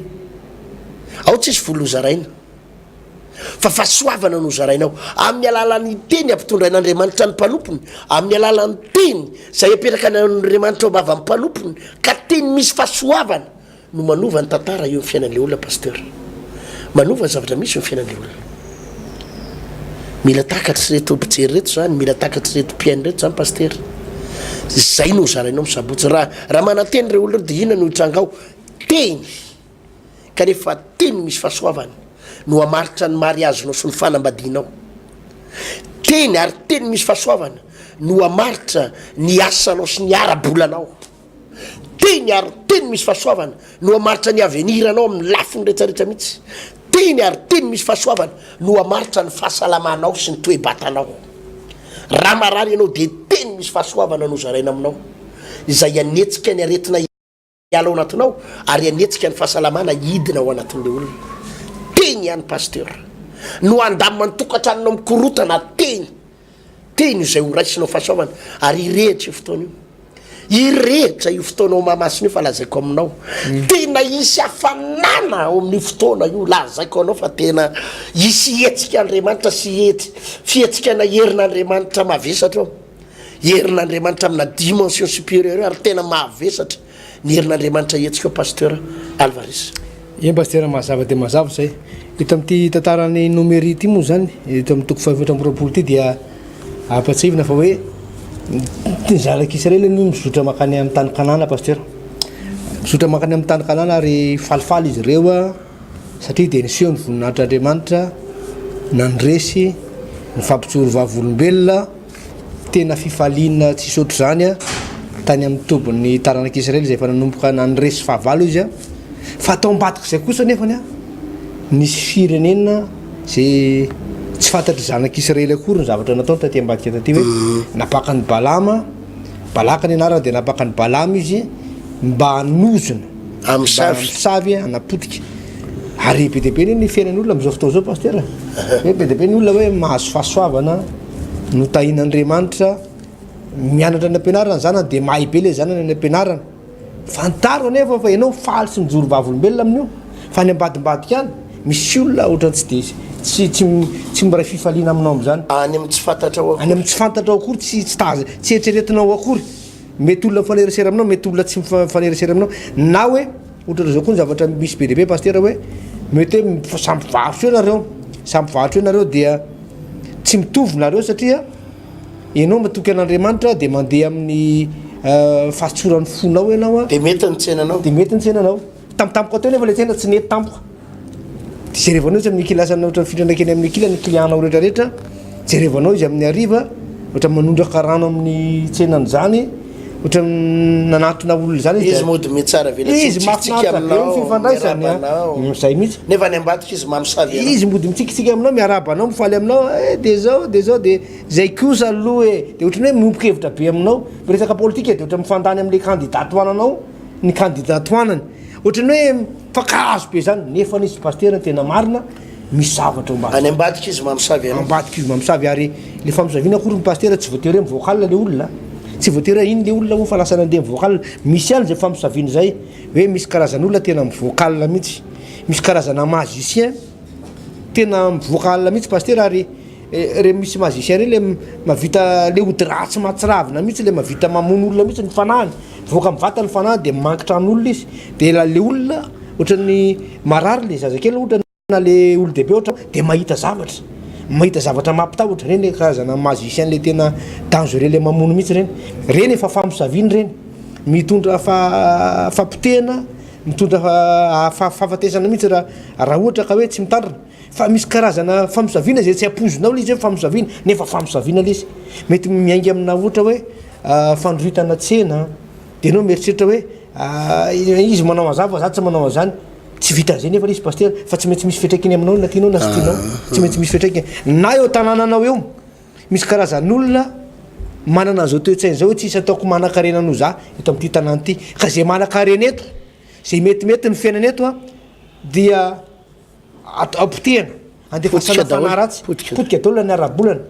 Speaker 2: Ao tsisy vola hozaraina. Fa fahasoavana no zaraina ao. Amin'ny alalan'ny teny ampitondrain'Andriamanitra ny mpanompony, amin'ny alalan'ny teny izay apetrakan'Andriamanitra ao am-bavan'ny mpanompony, ka teny misy fahasoavana no manova ny tantara eo amin'ny fiainan'ilay olona Pasteur. Manova ny zavatra misy eo amin'ny fiainan'ilay olona. Mila takatr'ireto mpijery ireto izany, mila takatr'ireto mpihaino ireto izany Pasteur. Izay no hozarainao amin'ny sabotsy. Raha raha manantena ireo olona ireo dia inona no hitranga ao? Teny! Kanefa teny misy fahasoavana no hamaritra ny mariazinao sy ny fanambadianao. Teny ary teny misy fahasoavana no hamaritra ny asanao sy ny ara-bolanao. Teny ary teny misy fahasoavana no hamaritra ny avenir-nao amin'ny lafiny rehetrarehetra mihitsy. Teny ary teny misy fahasoavana no hamaritra ny fahasalamanao sy ny toe-batanao. Raha marary ianao dia teny misy fahasoavana no zaraina aminao, izay hanetsika ny aretina hiala ao anatinao ary hanetsika ny fahasalamana hidina ao anatin'ilay olona. Teny ihany Pasteur no handamina ny tokantranonao mikorotana, teny. Teny izay ho raisinao fahasoavana ary hirehitra io fotoana io. Hirehitra io fotoana ao Mahamasina io fa lazaiko aminao. Tena hisy hafanana ao amin'io fotoana io, lazaiko anao fa tena hisy hetsika Andriamanitra sy hetsy fihetsikana herin'Andriamanitra mavesatra ao. Herin'Andriamanitra amina dimension supérieure ary tena mavesatra. Ny herin'Andriamanitra hetsika ao Pasteur Alvarez.
Speaker 1: Eny Pasteur mazava dia mazava izay. Eto amin'ity tantaran'i Nomery ity moa izany, eto amin'ny toko faha-24 ity dia ampatsiahivina fa hoe ny zanak'Israely aloha mizotra mankany amin'ny tany Kanana Pasteur. Mizotra mankany amin'ny tany Kanana ary falifaly izy ireo satria dia niseho ny voninahitr'Andriamanitra, nandresy, nifampijoro vavolombelona. Tena fifaliana tsisy ohatr'izany tany amin'ny tobin'ny taranak'i Israely izay efa nanomboka nandresy fahavalo izy. Fa tao ambadik'izay kosa nefany nisy firenena izay tsy fantatry zanak'i Israely akory ny zavatra nataony taty ambadika taty hoe nampakan'i Balama, Balaka ny anarany dia nampakan'i Balama izy mba hanozona, mba hamosavy, hanapotika. Ary be dia be ny fiainan'olona amin'izao fotoana izao pasitera. Hoe be dia be ny olona hoe mahazo fahasoavana, notahian'Andriamanitra, mianatra any am-pianarana ny zanany dia mahay be ilay zanany any am-pianarana. Fantaro anefa fa ianao faly sy mijoro vavolombelona amin'io fa any ambadimbadika any misy olona ohatran'ny tsy dia tsy tsy tsy miray fifaliana aminao amin'izany.
Speaker 2: Any amin'ny tsy fantatrao
Speaker 1: akory. Any amin'ny tsy fantatrao akory, tsy tsy taza tsy eritreretinao akory. Mety olona mifanerasera aminao, mety olona tsy mifanerasera aminao na hoe Ohatran'izao koa ny zavatra misy be dia be pasitera hoe mety hoe samy mpivarotra eo nareo, samy mpivarotra eo nareo dia tsy mitovy nareo satria ianao matoky an'Andriamanitra dia mandeha amin'ny fahatsoran'ny fonao ianao.
Speaker 2: Dia mety ny tsenanao.
Speaker 1: Dia mety ny tsenanao. Tampotampoka teo nefa ilay tsena tsy nety tampoka. Jerevanao izy amin'ny kilasana ohatran'ny fihinana kely amin'ny kila ny client-nao rehetra rehetra, jerevanao izy amin'ny hariva ohatra manondraka rano amin'ny tsenany izany, ohatran'ny nanatona olona izany
Speaker 2: izy. Izy mody mitsara
Speaker 1: velatsihy, Izy mitsikitsiky mahafinaritra be ny
Speaker 2: aminao,
Speaker 1: fifandraisany
Speaker 2: miarahaba
Speaker 1: a.
Speaker 2: anao.
Speaker 1: Izay mihitsy.
Speaker 2: Nefa any ambadika izy mamosavy
Speaker 1: anao. Izy mody mitsikitsiky aminao, miarahaba anao, mifaly aminao, eh dia zao dia zao dia zay kosa aloha e, dia ohatran'ny hoe miombon-kevitra be aminao. Miresaka politika dia ohatran'ny mifandany amin'ilay kandida tohananao ny kandida tohanany. Ohatran'ny hoe mifankahazo be zany nefa izy pasitera ny tena marina misy zavatra ao ambadika.
Speaker 2: Any ambadika izy mamosavy
Speaker 1: anao. Ambadika izy mamosavy ary le famosaviana akory ny pasitera tsy voatery hoe mivoaka alina le olona, tsy voatery hoe iny le olona moa fa lasa nandeha mivoaka alina, misy ihany zay famosaviana zay hoe misy karazan'olona tena mivoaka alina mihitsy, misy karazana magicien tena mivoaka alina mihitsy pasitera ary reny misy magicien reny le mahavita le ody ratsy mahatsiravina mihitsy le mahavita mamono olona mihitsy ny fanahiny. Mivoaka amin'ny vatany ny fanahy dia mankitra an'olona izy dia la le olona ohatran'ny marary le zazakely ohatra na le olon-dehibe ohatra dia mahita zavatra mahita zavatra mampitahotra ireny le karazana magicien le tena dangereux le mamono mihitsy ireny ireny efa famosaviana ireny mitondra fa fapotehana mitondra fahafatesana mihitsy raha raha ohatra ka hoe tsy mitandrina Fa misy karazana famosaviana izay tsy ampoizinao ilay izy hoe famosaviana nefa famosaviana ilay izy. Mety miainga amina ohatra hoe fandroritana tsena dia ianao mieritreritra hoe izy manao an'izany fa za tsy manao an'izany. Tsy vitan'izay nefa ilay izy pasitera fa tsy maintsy misy fiantraikany aminao na tianao na tsy tianao. Tsy maintsy misy fiantraikany. Na eo an-tanànanao eo misy karazan'olona manana an'izao toe-tsaina izao hoe tsisy ataoko manan-karena noho za eto amin'ity tanàna ity. Ka izay manan-karena eto, izay metimety ny fiainana eto dia Atao potehina, andefasana fanahy ratsy, potika daholo na ny ara-bolana,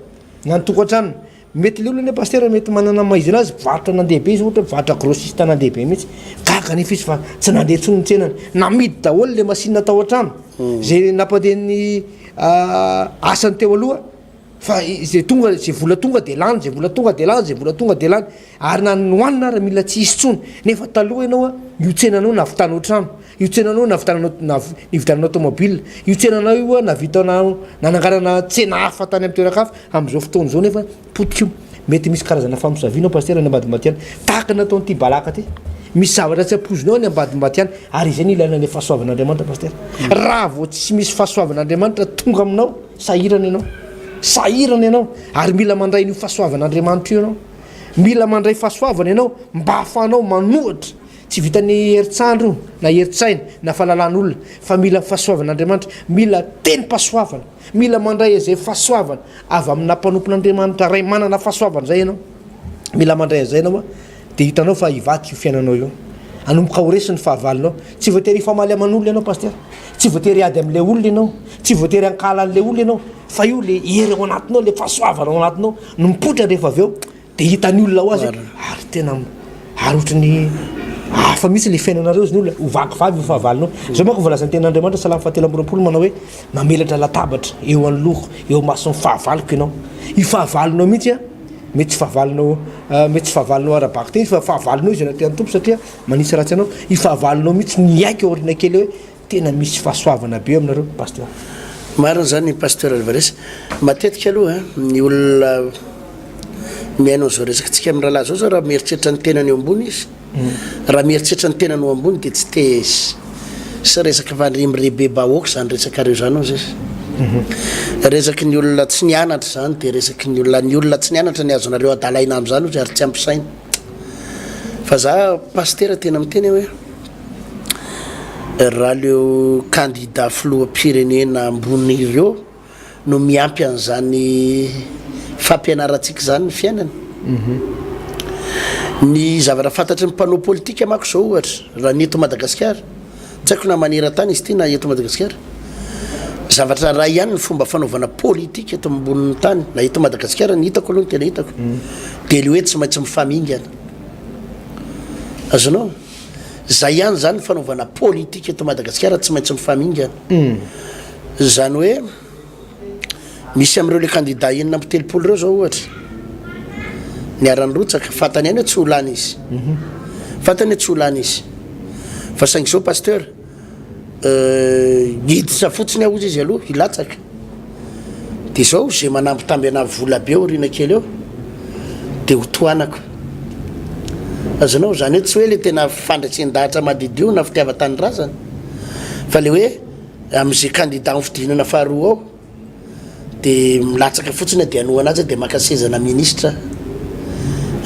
Speaker 1: na ny tokantranony. Mety le olona anie pasitera mety manana ny maha izy anazy, mpivarotra nandeha be izy ohatra, mpivarotra grossiste nandeha be mihitsy. Gaga anefa izy fa tsy nandeha intsony ny tsenany. Namidy daholo le machine tao an-trano, zay nampandeha ny asany teo aloha. Fa izay tonga, izay vola tonga dia lany, izay vola tonga dia lany, izay vola tonga dia lany. Ary na ny hohanina ary mila tsy hisy intsony. Nefa taloha ianao a, io tsenanao nahavitanao trano, io tsenanao nahavitanao nividiananao tomobile, io tsenanao io a nahavitanao nananganana tsena hafa tany amin'ny toeran-kafa, amin'izao fotoana izao nefa potika io. Mety misy karazana famosaviana ao Pasitera any ambadimbadika any. Tahaka ny nataon'ity Balaka ity. Misy zavatra tsy ampoizinao any ambadimbadika any. Ary izay no ilaina ilay fahasoavan'Andriamanitra Pasitera. Raha vao tsy misy fahasoavan'Andriamanitra tonga aminao, sahirana ianao. Sahirana ianao. Ary mila mandray an'io fahasoavan'Andriamanitra io ianao. Mila mandray fahasoavana ianao mba hahafahanao manohatra. Tsy vitan'ny herin-tsandry io, na herin-tsaina, na fahalalan'olona, fa mila fahasoavan'Andriamanitra. Mila tenim-pahasoavana. Mila mandray izay fahasoavana avy amina mpanompon'Andriamanitra ray manana fahasoavana izay ianao. Mila mandray an'izay ianao dia hitanao fa hivadika io fiainanao io. Hanomboka ho resy ny fahavalonao. Tsy voatery hifamaly aman'olona ianao Pasitera. Tsy voatery hiady amin'ilay olona ianao. Tsy voatery hankahala an'ilay olona ianao. Fa io ilay hery ao anatinao, ilay fahasoavana ao anatinao no mipoitra rehefa avy eo. Dia hitan'ny olona ho azy hoe ary tena ary ohatry ny hafa mihitsy ilay fiainanareo izy ny olona, ho vaky vavy io fahavalonao. Izao manko voalazan'ny tenin'Andriamanitra Salamo fahatelo amby 20 manao hoe mamelatra latabatra eo anoloako, eo imason'ny fahavaloko ianao. Io fahavalonao mihitsy an, mety tsy fahavalonao mety tsy fahavalonao ara-bakiteny fa fahavalonao izy anaty an'ny Tompo satria manisy ratsy anao. Io fahavalonao mihitsy niaiky ao aoriana kely hoe Tena misy fahasoavana be eo aminareo Pasteur.
Speaker 2: Marina zany Pasteur Alvarez. Matetika aloha ny olona mihaino an'izao resakantsika amin'ny rahalahy zao zao raha mieritreritra ny tenany eo ambony izy, raha mieritreritra ny tenany ho ambony dia tsy te sy resaka fandrembirebem-bahoaka izany resakareo izany hozy izy. Resaky ny olona tsy nianatra izany dia resaky ny olona ny olona tsy nianatra ny azonareo adalaina amin'izany hozy ary tsy ampy saina. Fa za Pasitera tena miteny aho hoe Raha leo kandida filoham-pirenena ambony ireo no miampy an'izany fampianarantsika izany ny fiainany. Ny zavatra fantatry ny mpanao politika manko izao ohatra, raha ny eto Madagasikara, tsy haiko na maneran-tany izy ity na eto Madagasikara, zavatra iray ihany ny fomba fanaovana politika eto ambonin'ny tany, na eto Madagasikara ny hitako aloha ny tena hitako, dia le hoe tsy maintsy mifamingana. Azonao? Zay ihany zany ny fanaovana politika eto Madagasikara tsy maintsy mifamingana. Zany hoe misy amin'ireo le candidat 36 ireo zao ohatra niara-nirotsaka, fantany ihany hoe tsy ho lany izy. Fantany hoe tsy ho lany izy. Fa saingy zao pasteur, Hiditra fotsiny aho hozy izy aloha hilatsaka de zao ze manambitamby anah vola be aoriana kely eo de ho tohanako azonao zany hoe tsy hoe le tena fandresen-dahatra madiodio na fitiavan-tanindrazana fa le hoe am'ze candidat hofidinana faharoa ao de milatsaka fotsiny de hanohana azy de maka sezana ministra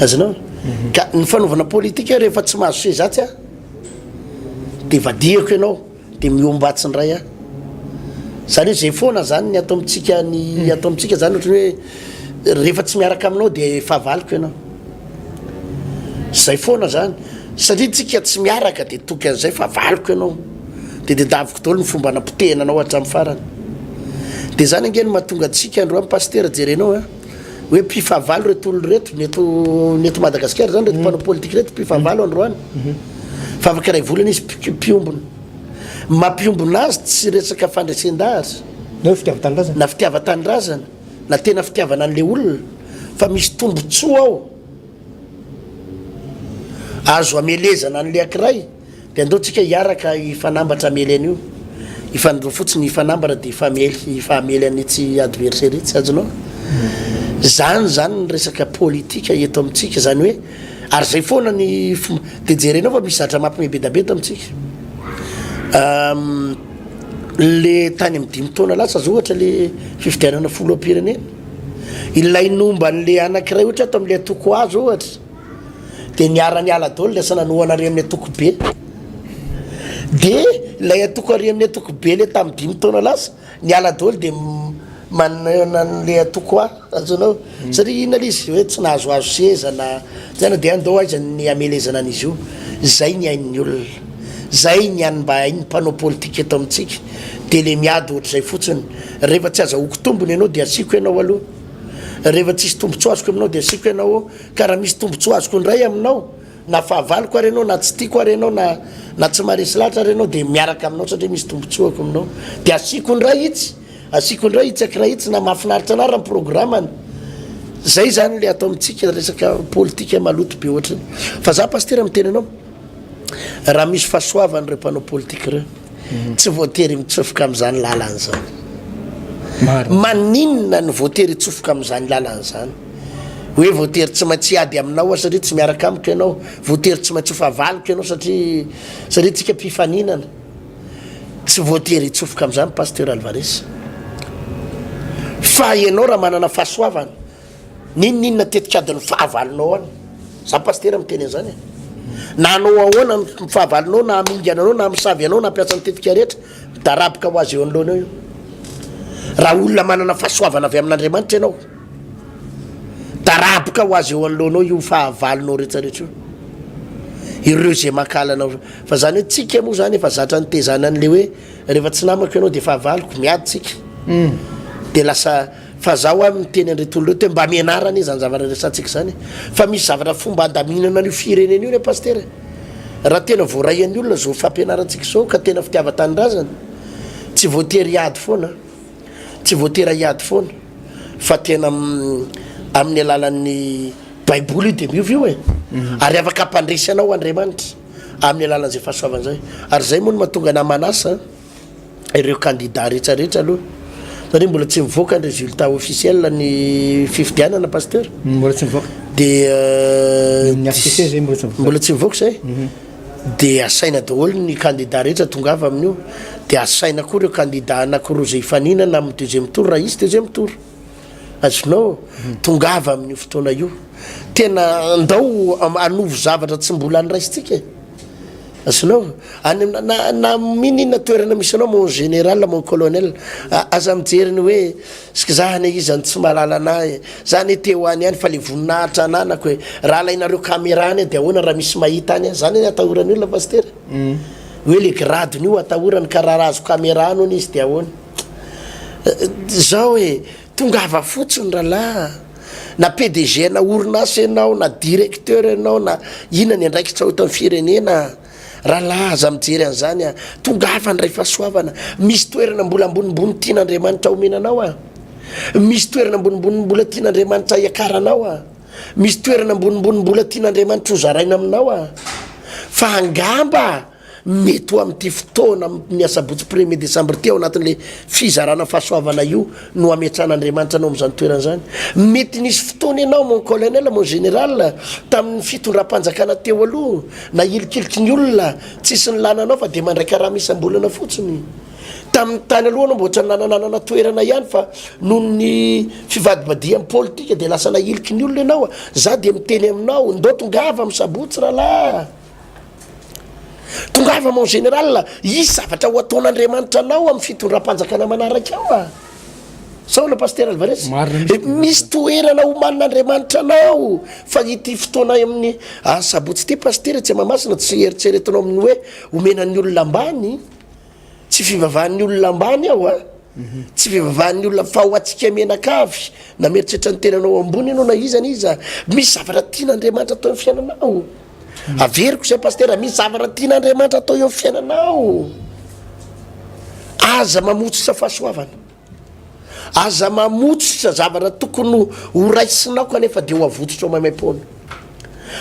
Speaker 2: azonao ka ny fanaovana politika rehefa tsy mahazo seza atsy aho de vadihako ianao de mihombatsy indray aho zany hoe zay foana zany ny ato amintsika ny ato amintsika zany ohatrany hoe rehefa tsy miaraka aminao de fahavaloko ianao zay foana zany satria tsika tsy miaraka de toky an'izay fahavaloko ianao de tedaviko daholo ny fomba anapotehana anao hatramin'ny farany de zany ange no mahatonga antsika androany pasitera jerenao a hoe mpifahavalo reto olona reto, ny eto ny eto Madagasikara zany reto mpanao politika reto mpifahavalo androany fa afaka iray volana izy mpiombona. Mampiombona azy tsy resaka fandresen-dahatra
Speaker 1: Na hoe fitiavan-tanindrazana.
Speaker 2: na fitiavan-tanindrazana na tena fitiavana an'le olona fa misy tombotsoa ao azo amelezana an'le ankiray. Dia andao tsika hiaraka hifanambatra hamely an'io. Hifandroa fotsiny hifanambatra dia hifamely, hifahamely an'itsy adversaire itsy, azonao? Zany zany ny resaka politika eto amintsika, zany hoe ary zay foana ny fomba, dia jerenao fa misy zavatra mampime be da be eto amintsika. Le tany amin'ny dimy taona lasa zao ohatra le fifidianana filoham-pirenena, ilay nomba an'le anankiray ohatra ato amin'le antoko A zao ohatra, Dia niara-niala daholo lasa nanohana ary amin'ny antoko be. Dia ilay antoko ary amin'ny antoko be ilay tamin'ny dimy taona lasa, niala daholo dia manohana an'ilay antoko A, azonao? Satria inona ilay izy? Hoe tsy nahazoazo seza na zany dia andao aiza ny hamelezana an'izy io. Izay ny hain'ny olona. Izay ny an'ny mba hain'ny mpanao politika eto amintsika. Dia ilay miady ohatr'izay fotsiny. Rehefa tsy azahoako tombony ianao dia asiako ianao aloha. Rehefa tsisy tombotsoa azoko aminao dia asiako ianao. Ka raha misy tombotsoa azoko indray aminao, na fahavaloko ary ianao, na tsy tiako ary ianao, na na tsy maharesy lahatra ary ianao, dia miaraka aminao satria misy tombotsoako aminao. Dia asiako indray itsy, asiako indray itsy ankiray itsy, na mahafinaritra anah raha ny programany. Zay zany le ato amintsika resaka politika maloto be ohatrany. Fa za pasitera miteny anao, raha misy fahasoavana ireo mpanao politika ireo, Tsy voatery mitsofoka amin'izany lalana izany. Maninona no voatery hitsofoka amin'izany lalana izany? Hoe voatery tsy maintsy hiady aminao aho satria tsy miaraka amiko ianao, voatery tsy maintsy ho fahavaloko ianao satria satria tsika mpifaninana. Tsy voatery hitsofoka amin'izany Pasteur Alvarez. Fa ianao raha manana fahasoavana, n'inon'inona tetik'adin'ny fahavalonao any, za Pasitera miteny an'izany e. Na hanao ahoana ny fahavalonao, na hamingana anao, na hamosavy anao, na hampiasa ny tetika rehetra, midaraboka ho azy eo anoloana eo io. Raha olona manana fahasoavana avy amin'Andriamanitra ianao, daraboka ho azy eo anoloanao io fahavalonao rehetrarehetra io. Ireo izay mankahala anao. Fa zany hoe tsika moa zany efa zatra nitezana an'le hoe rehefa tsy namako ianao de fahavaloko, miady tsika. De lasa Fa za hoa miteny an'ireto olona ireto hoe mba mianara anie izany zavatra resahantsika izany e! Fa misy zavatra fomba handaminana an'io firenena io re Pasitera e! Raha tena voaray an'ny olona izao fampianarantsika izao ka tena fitiavan-tanindrazana, tsy voatery hiady foana, tsy voatery hiady foana fa tena amin'ny alalan'ny baiboly io dia miova io e! Ary afaka hampandresy anao Andriamanitra amin'ny alalan'izay fahasoavana izay. Ary izay moa no mahatonga anà manasa. ireo kandida rehetra rehetra aloha satria mbola tsy mivoaka ny résultat officiel ny fifidianana pasteur.
Speaker 1: Mbola tsy mivoaka.
Speaker 2: Dia
Speaker 1: Ny HCC zay mbola tsy mivoaka.
Speaker 2: Mbola tsy mivoaka zay. Dia asaina daholo ny kandida rehetra tongava amin'io. Dia asaina koa ireo kandida anankiroa izay hifaninana amin'ny deuxième tour raha hisy deuxième tour. Azonao? Tongava amin'io fotoana io. Tena andao hanovo zavatra tsy mbola noraisintsika e. Azonao? Any amina na na n'inona toerana misy anao mon général, mon colonel, aza mijery ny hoe sk za anie iza no tsy mahalala anah e, za anie te ho any ihany fa le voninahitra ananako e, raha alainareo caméra any aho de ahoana raha misy mahita any aho, zany anie atahoran'ny olona pasitera e, hoe le grade-ny io atahorany ka raha azo caméra any hono izy de ahoana? Zao e, tongava fotsiny rahalahy a! Na PDG ana orinasa ianao, na directeur ianao, na inona ny andraikitrao eto amin'ny firenena, rahalahy aza mijery an'izany a! Tongava handray fahasoavana, misy toerana mbola ambonimbony tian'Andriamanitra homena anao a! Misy toerana ambonimbony mbola tian'Andriamanitra hiakaranao a! Misy toerana ambonimbony mbola tian'Andriamanitra hozaraina aminao a! Fa angamba Mety ho amin'ity fotoana amin'ny asabotsy premier décembre ity ao anatin'ilay fizarana fahasoavana io no hametrahan'Andriamanitra anao amin'izany toerana izany. Mety nisy fotoana ianao mon colonel, mon général, tamin'ny fitondram-panjakana teo aloha, nahilikiliky ny olona, tsisy nilana anao fa dia mandray karama isam-bolana fotsiny. Tamin'ny tany aloha anao mba ohatran'ny nanananana toerana ihany fa noho ny fivadibadihan'ny politika dia lasa nahiliky ny olona ianao. Za dia miteny aminao, ndao tongava amin'ny sabotsy rahalahy. Tongava mon général, hisy zavatra ho ataon'Andriamanitra anao amin'ny fitondram-panjakana manaraka eo a! Sa ahoana Pasitera Alvarez?
Speaker 1: Marina mihitsy.
Speaker 2: Misy toerana omanin'Andriamanitra anao fa ity fotoana amin'ny asabotsy ity Pasitera etsy Mahamasina tsy eritreretinao amin'ny hoe omena ny olona ambany, tsy fivavahan'ny olona ambany aho a! Tsy fivavahan'ny olona fa ho antsika mianakavy na mieritreritra ny tenanao ambony ianao na iza na iza, misy zavatra tian'Andriamanitra atao amin'ny fiainanao. Averiko izay Pasitera, misy zavatra tian'Andriamanitra atao eo amin'ny fiainanao. Aza mamotsitra fahasoavana. Aza mamotsitra zavatra tokony ho raisinao kanefa dia ho avotsitrao maimaimpoana.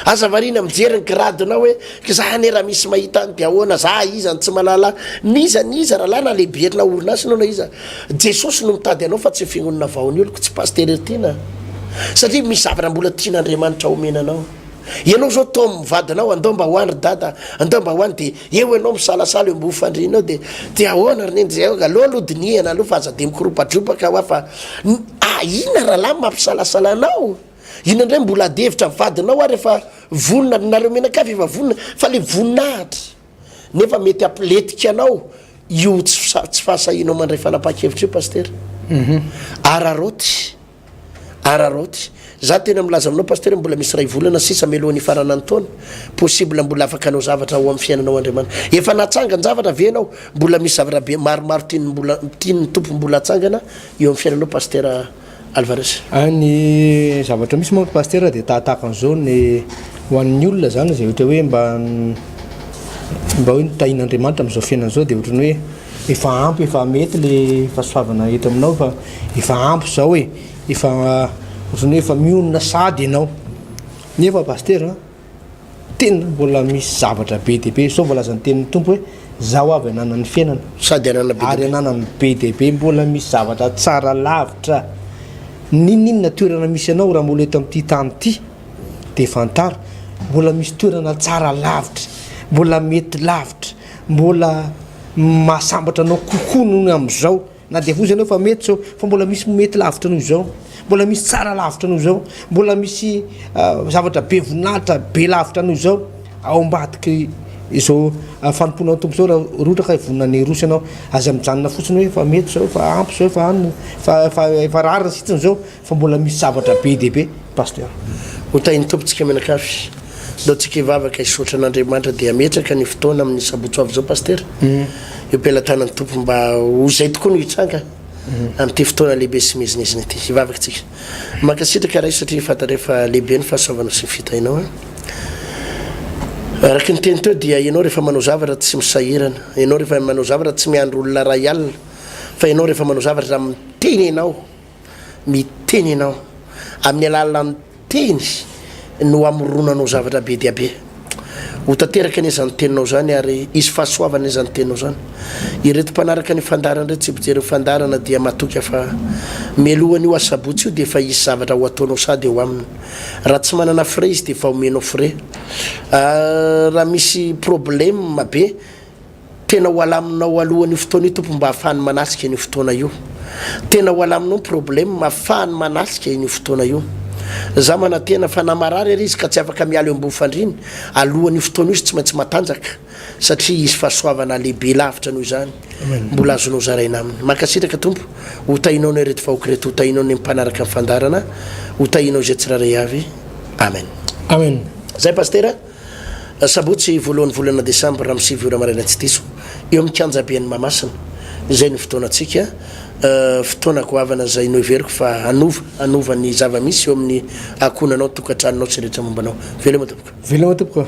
Speaker 2: Aza variana mijery ny gradinao hoe za anie raha misy mahita any dia ahoana, za iza no tsy mahalala ahy. N'iza n'iza rahalahy na lehibenà orinasa ianao na iza, Jesosy no mitady anao fa tsy ny fiangonana vao ny oloko, tsy Pasitera Heritiana. Satria misy zavatra mbola tian'Andriamanitra omena anao. Ianao zao Tom vadinao andao mba ho any ry dada andao mba ho any de eo ianao misalasala eo ambony fandriana eo de de ahoana ry neny de aleo aloha dinihana aloha fa aza de mikoropadropaka hoa fa ah inona rahalahy mampisalasala anao inona indray mbola ady hevitra vadinao ary efa vonona nareo mianakavy efa vonona fa le voninahitra nefa mety hampilentika anao io tsy tsy fahasahianao mandray fanapahan-kevitra io pasitera araraoty Araraoty. Za tena milaza aminao Pasteur mbola misy iray volana sisa mialohan'ny hifaranan'ny taona, possible mbola afaka hanao zavatra ao amin'ny fiainanao Andriamanitra. Efa natsangan-javatra ve ianao? Mbola misy zavatra be maromaro tian'ny mbola tian'ny Tompo mbola hatsangana eo amin'ny fiainanao Pasteur Alvarez.
Speaker 1: Ny zavatra misy manko Pasteur dia tahatahaka an'izao ny ho an'ny olona zany izay ohatra hoe mba mba hoe notahian'Andriamanitra amin'izao fiainana izao dia ohatran'ny hoe Efa ampy efa mety le fahasoavana eto aminao fa efa ampy zao e, efa ohatran'ny hoe efa mionona sady ianao, nefa pasitera a, tena mbola misy zavatra be dia be, zao voalazan'ny tenin'ny Tompo hoe zaho avy hanana ny fiainana,
Speaker 2: Sady hanana be dia
Speaker 1: ary
Speaker 2: be.
Speaker 1: hananany be dia be, mbola misy zavatra tsara lavitra. N'inon'inona toerana misy anao raha mbola eto amin'ity tany ity dia fantaro mbola misy toerana tsara lavitra, mbola mety lavitra, mbola mahasambatra anao kokoa noho ny amin'izao. Na dia voizy ianao fa mety izao, fa mbola misy mety lavitra noho izao, mbola misy tsara lavitra noho izao, mbola misy zavatra be voninahitra be lavitra noho izao ao ambadiky izao fanompoana ny Tompo izao raha ohatra ka vonona ny hiroso ianao. Aza mijanona fotsiny hoe fa mety izao, fa ampy izao, fa any, fa fa efa rariny sitsiny izao, fa mbola misy zavatra be dia be. Pasteur.
Speaker 2: Ho tahin'ny Tompo tsika mianakavy. Ndao tsika hivavaka hisaotra an'Andriamanitra dia hametraka ny fotoana amin'ny sabotsy ho avy izao Pasitera. Eo am-pelatanan'ny Tompo mba ho izay tokoa no hitranga amin'ity fotoana lehibe sy miezinezina ity. Hivavaka tsika. Mankasitraka Ray satria fantatray fa lehibe ny fahasoavanao sy ny fitahianao. Araka ny teny teo dia ianao rehefa manao zavatra tsy misahirana, ianao rehefa manao zavatra tsy miandry olona ray alina fa ianao rehefa manao zavatra miteny ianao. Miteny ianao. Amin'ny alalan'ny teny no hamoronanao zavatra be dia be. Ho tanteraka anie izany teninao izany ary hisy fahasoavana anie izany teninao izany. Ireto mpanaraka ny fandaharana ireto sy mpijery ny fandaharana dia matoky aho fa mialohan'io asabotsy io dia efa hisy zavatra ho ataonao sady eo aminy. Raha tsy manana frais izy dia efa omenao frais. Raha misy problème be Tena ho alaminao alohan'io fotoana io Tompo mba ahafahany manatrika an'io fotoana io. Tena ho alaminao ny problème ahafahany manatrika an'io fotoana io. Za manantena fa na marary ary izy ka tsy afaka miala eo ambony fandriana, alohan'io fotoana io izy tsy maintsy matanjaka satria hisy fahasoavana lehibe lavitra noho izany mbola azonao zaraina aminy. Mankasitraka Tompo, ho tahinao ny ireto vahoaka ireto, ho tahinao ny mpanaraka ny fandaharana, ho tahinao izay tsirairay avy. Amen.
Speaker 1: Amen.
Speaker 2: Zay Pasitera. Sabotsy voalohan'ny volana desambra amin'ny 9 ora maraina tsy diso, eo amin'ny kianjaben'i Mahamasina. Izay no fotoanantsika, fotoana goavana izay noheveriko fa hanova, hanova ny zava-misy eo amin'ny ankohonanao, tokantranonao sy rehetra momba anao. Veloma tompoko.
Speaker 1: Veloma tompoko.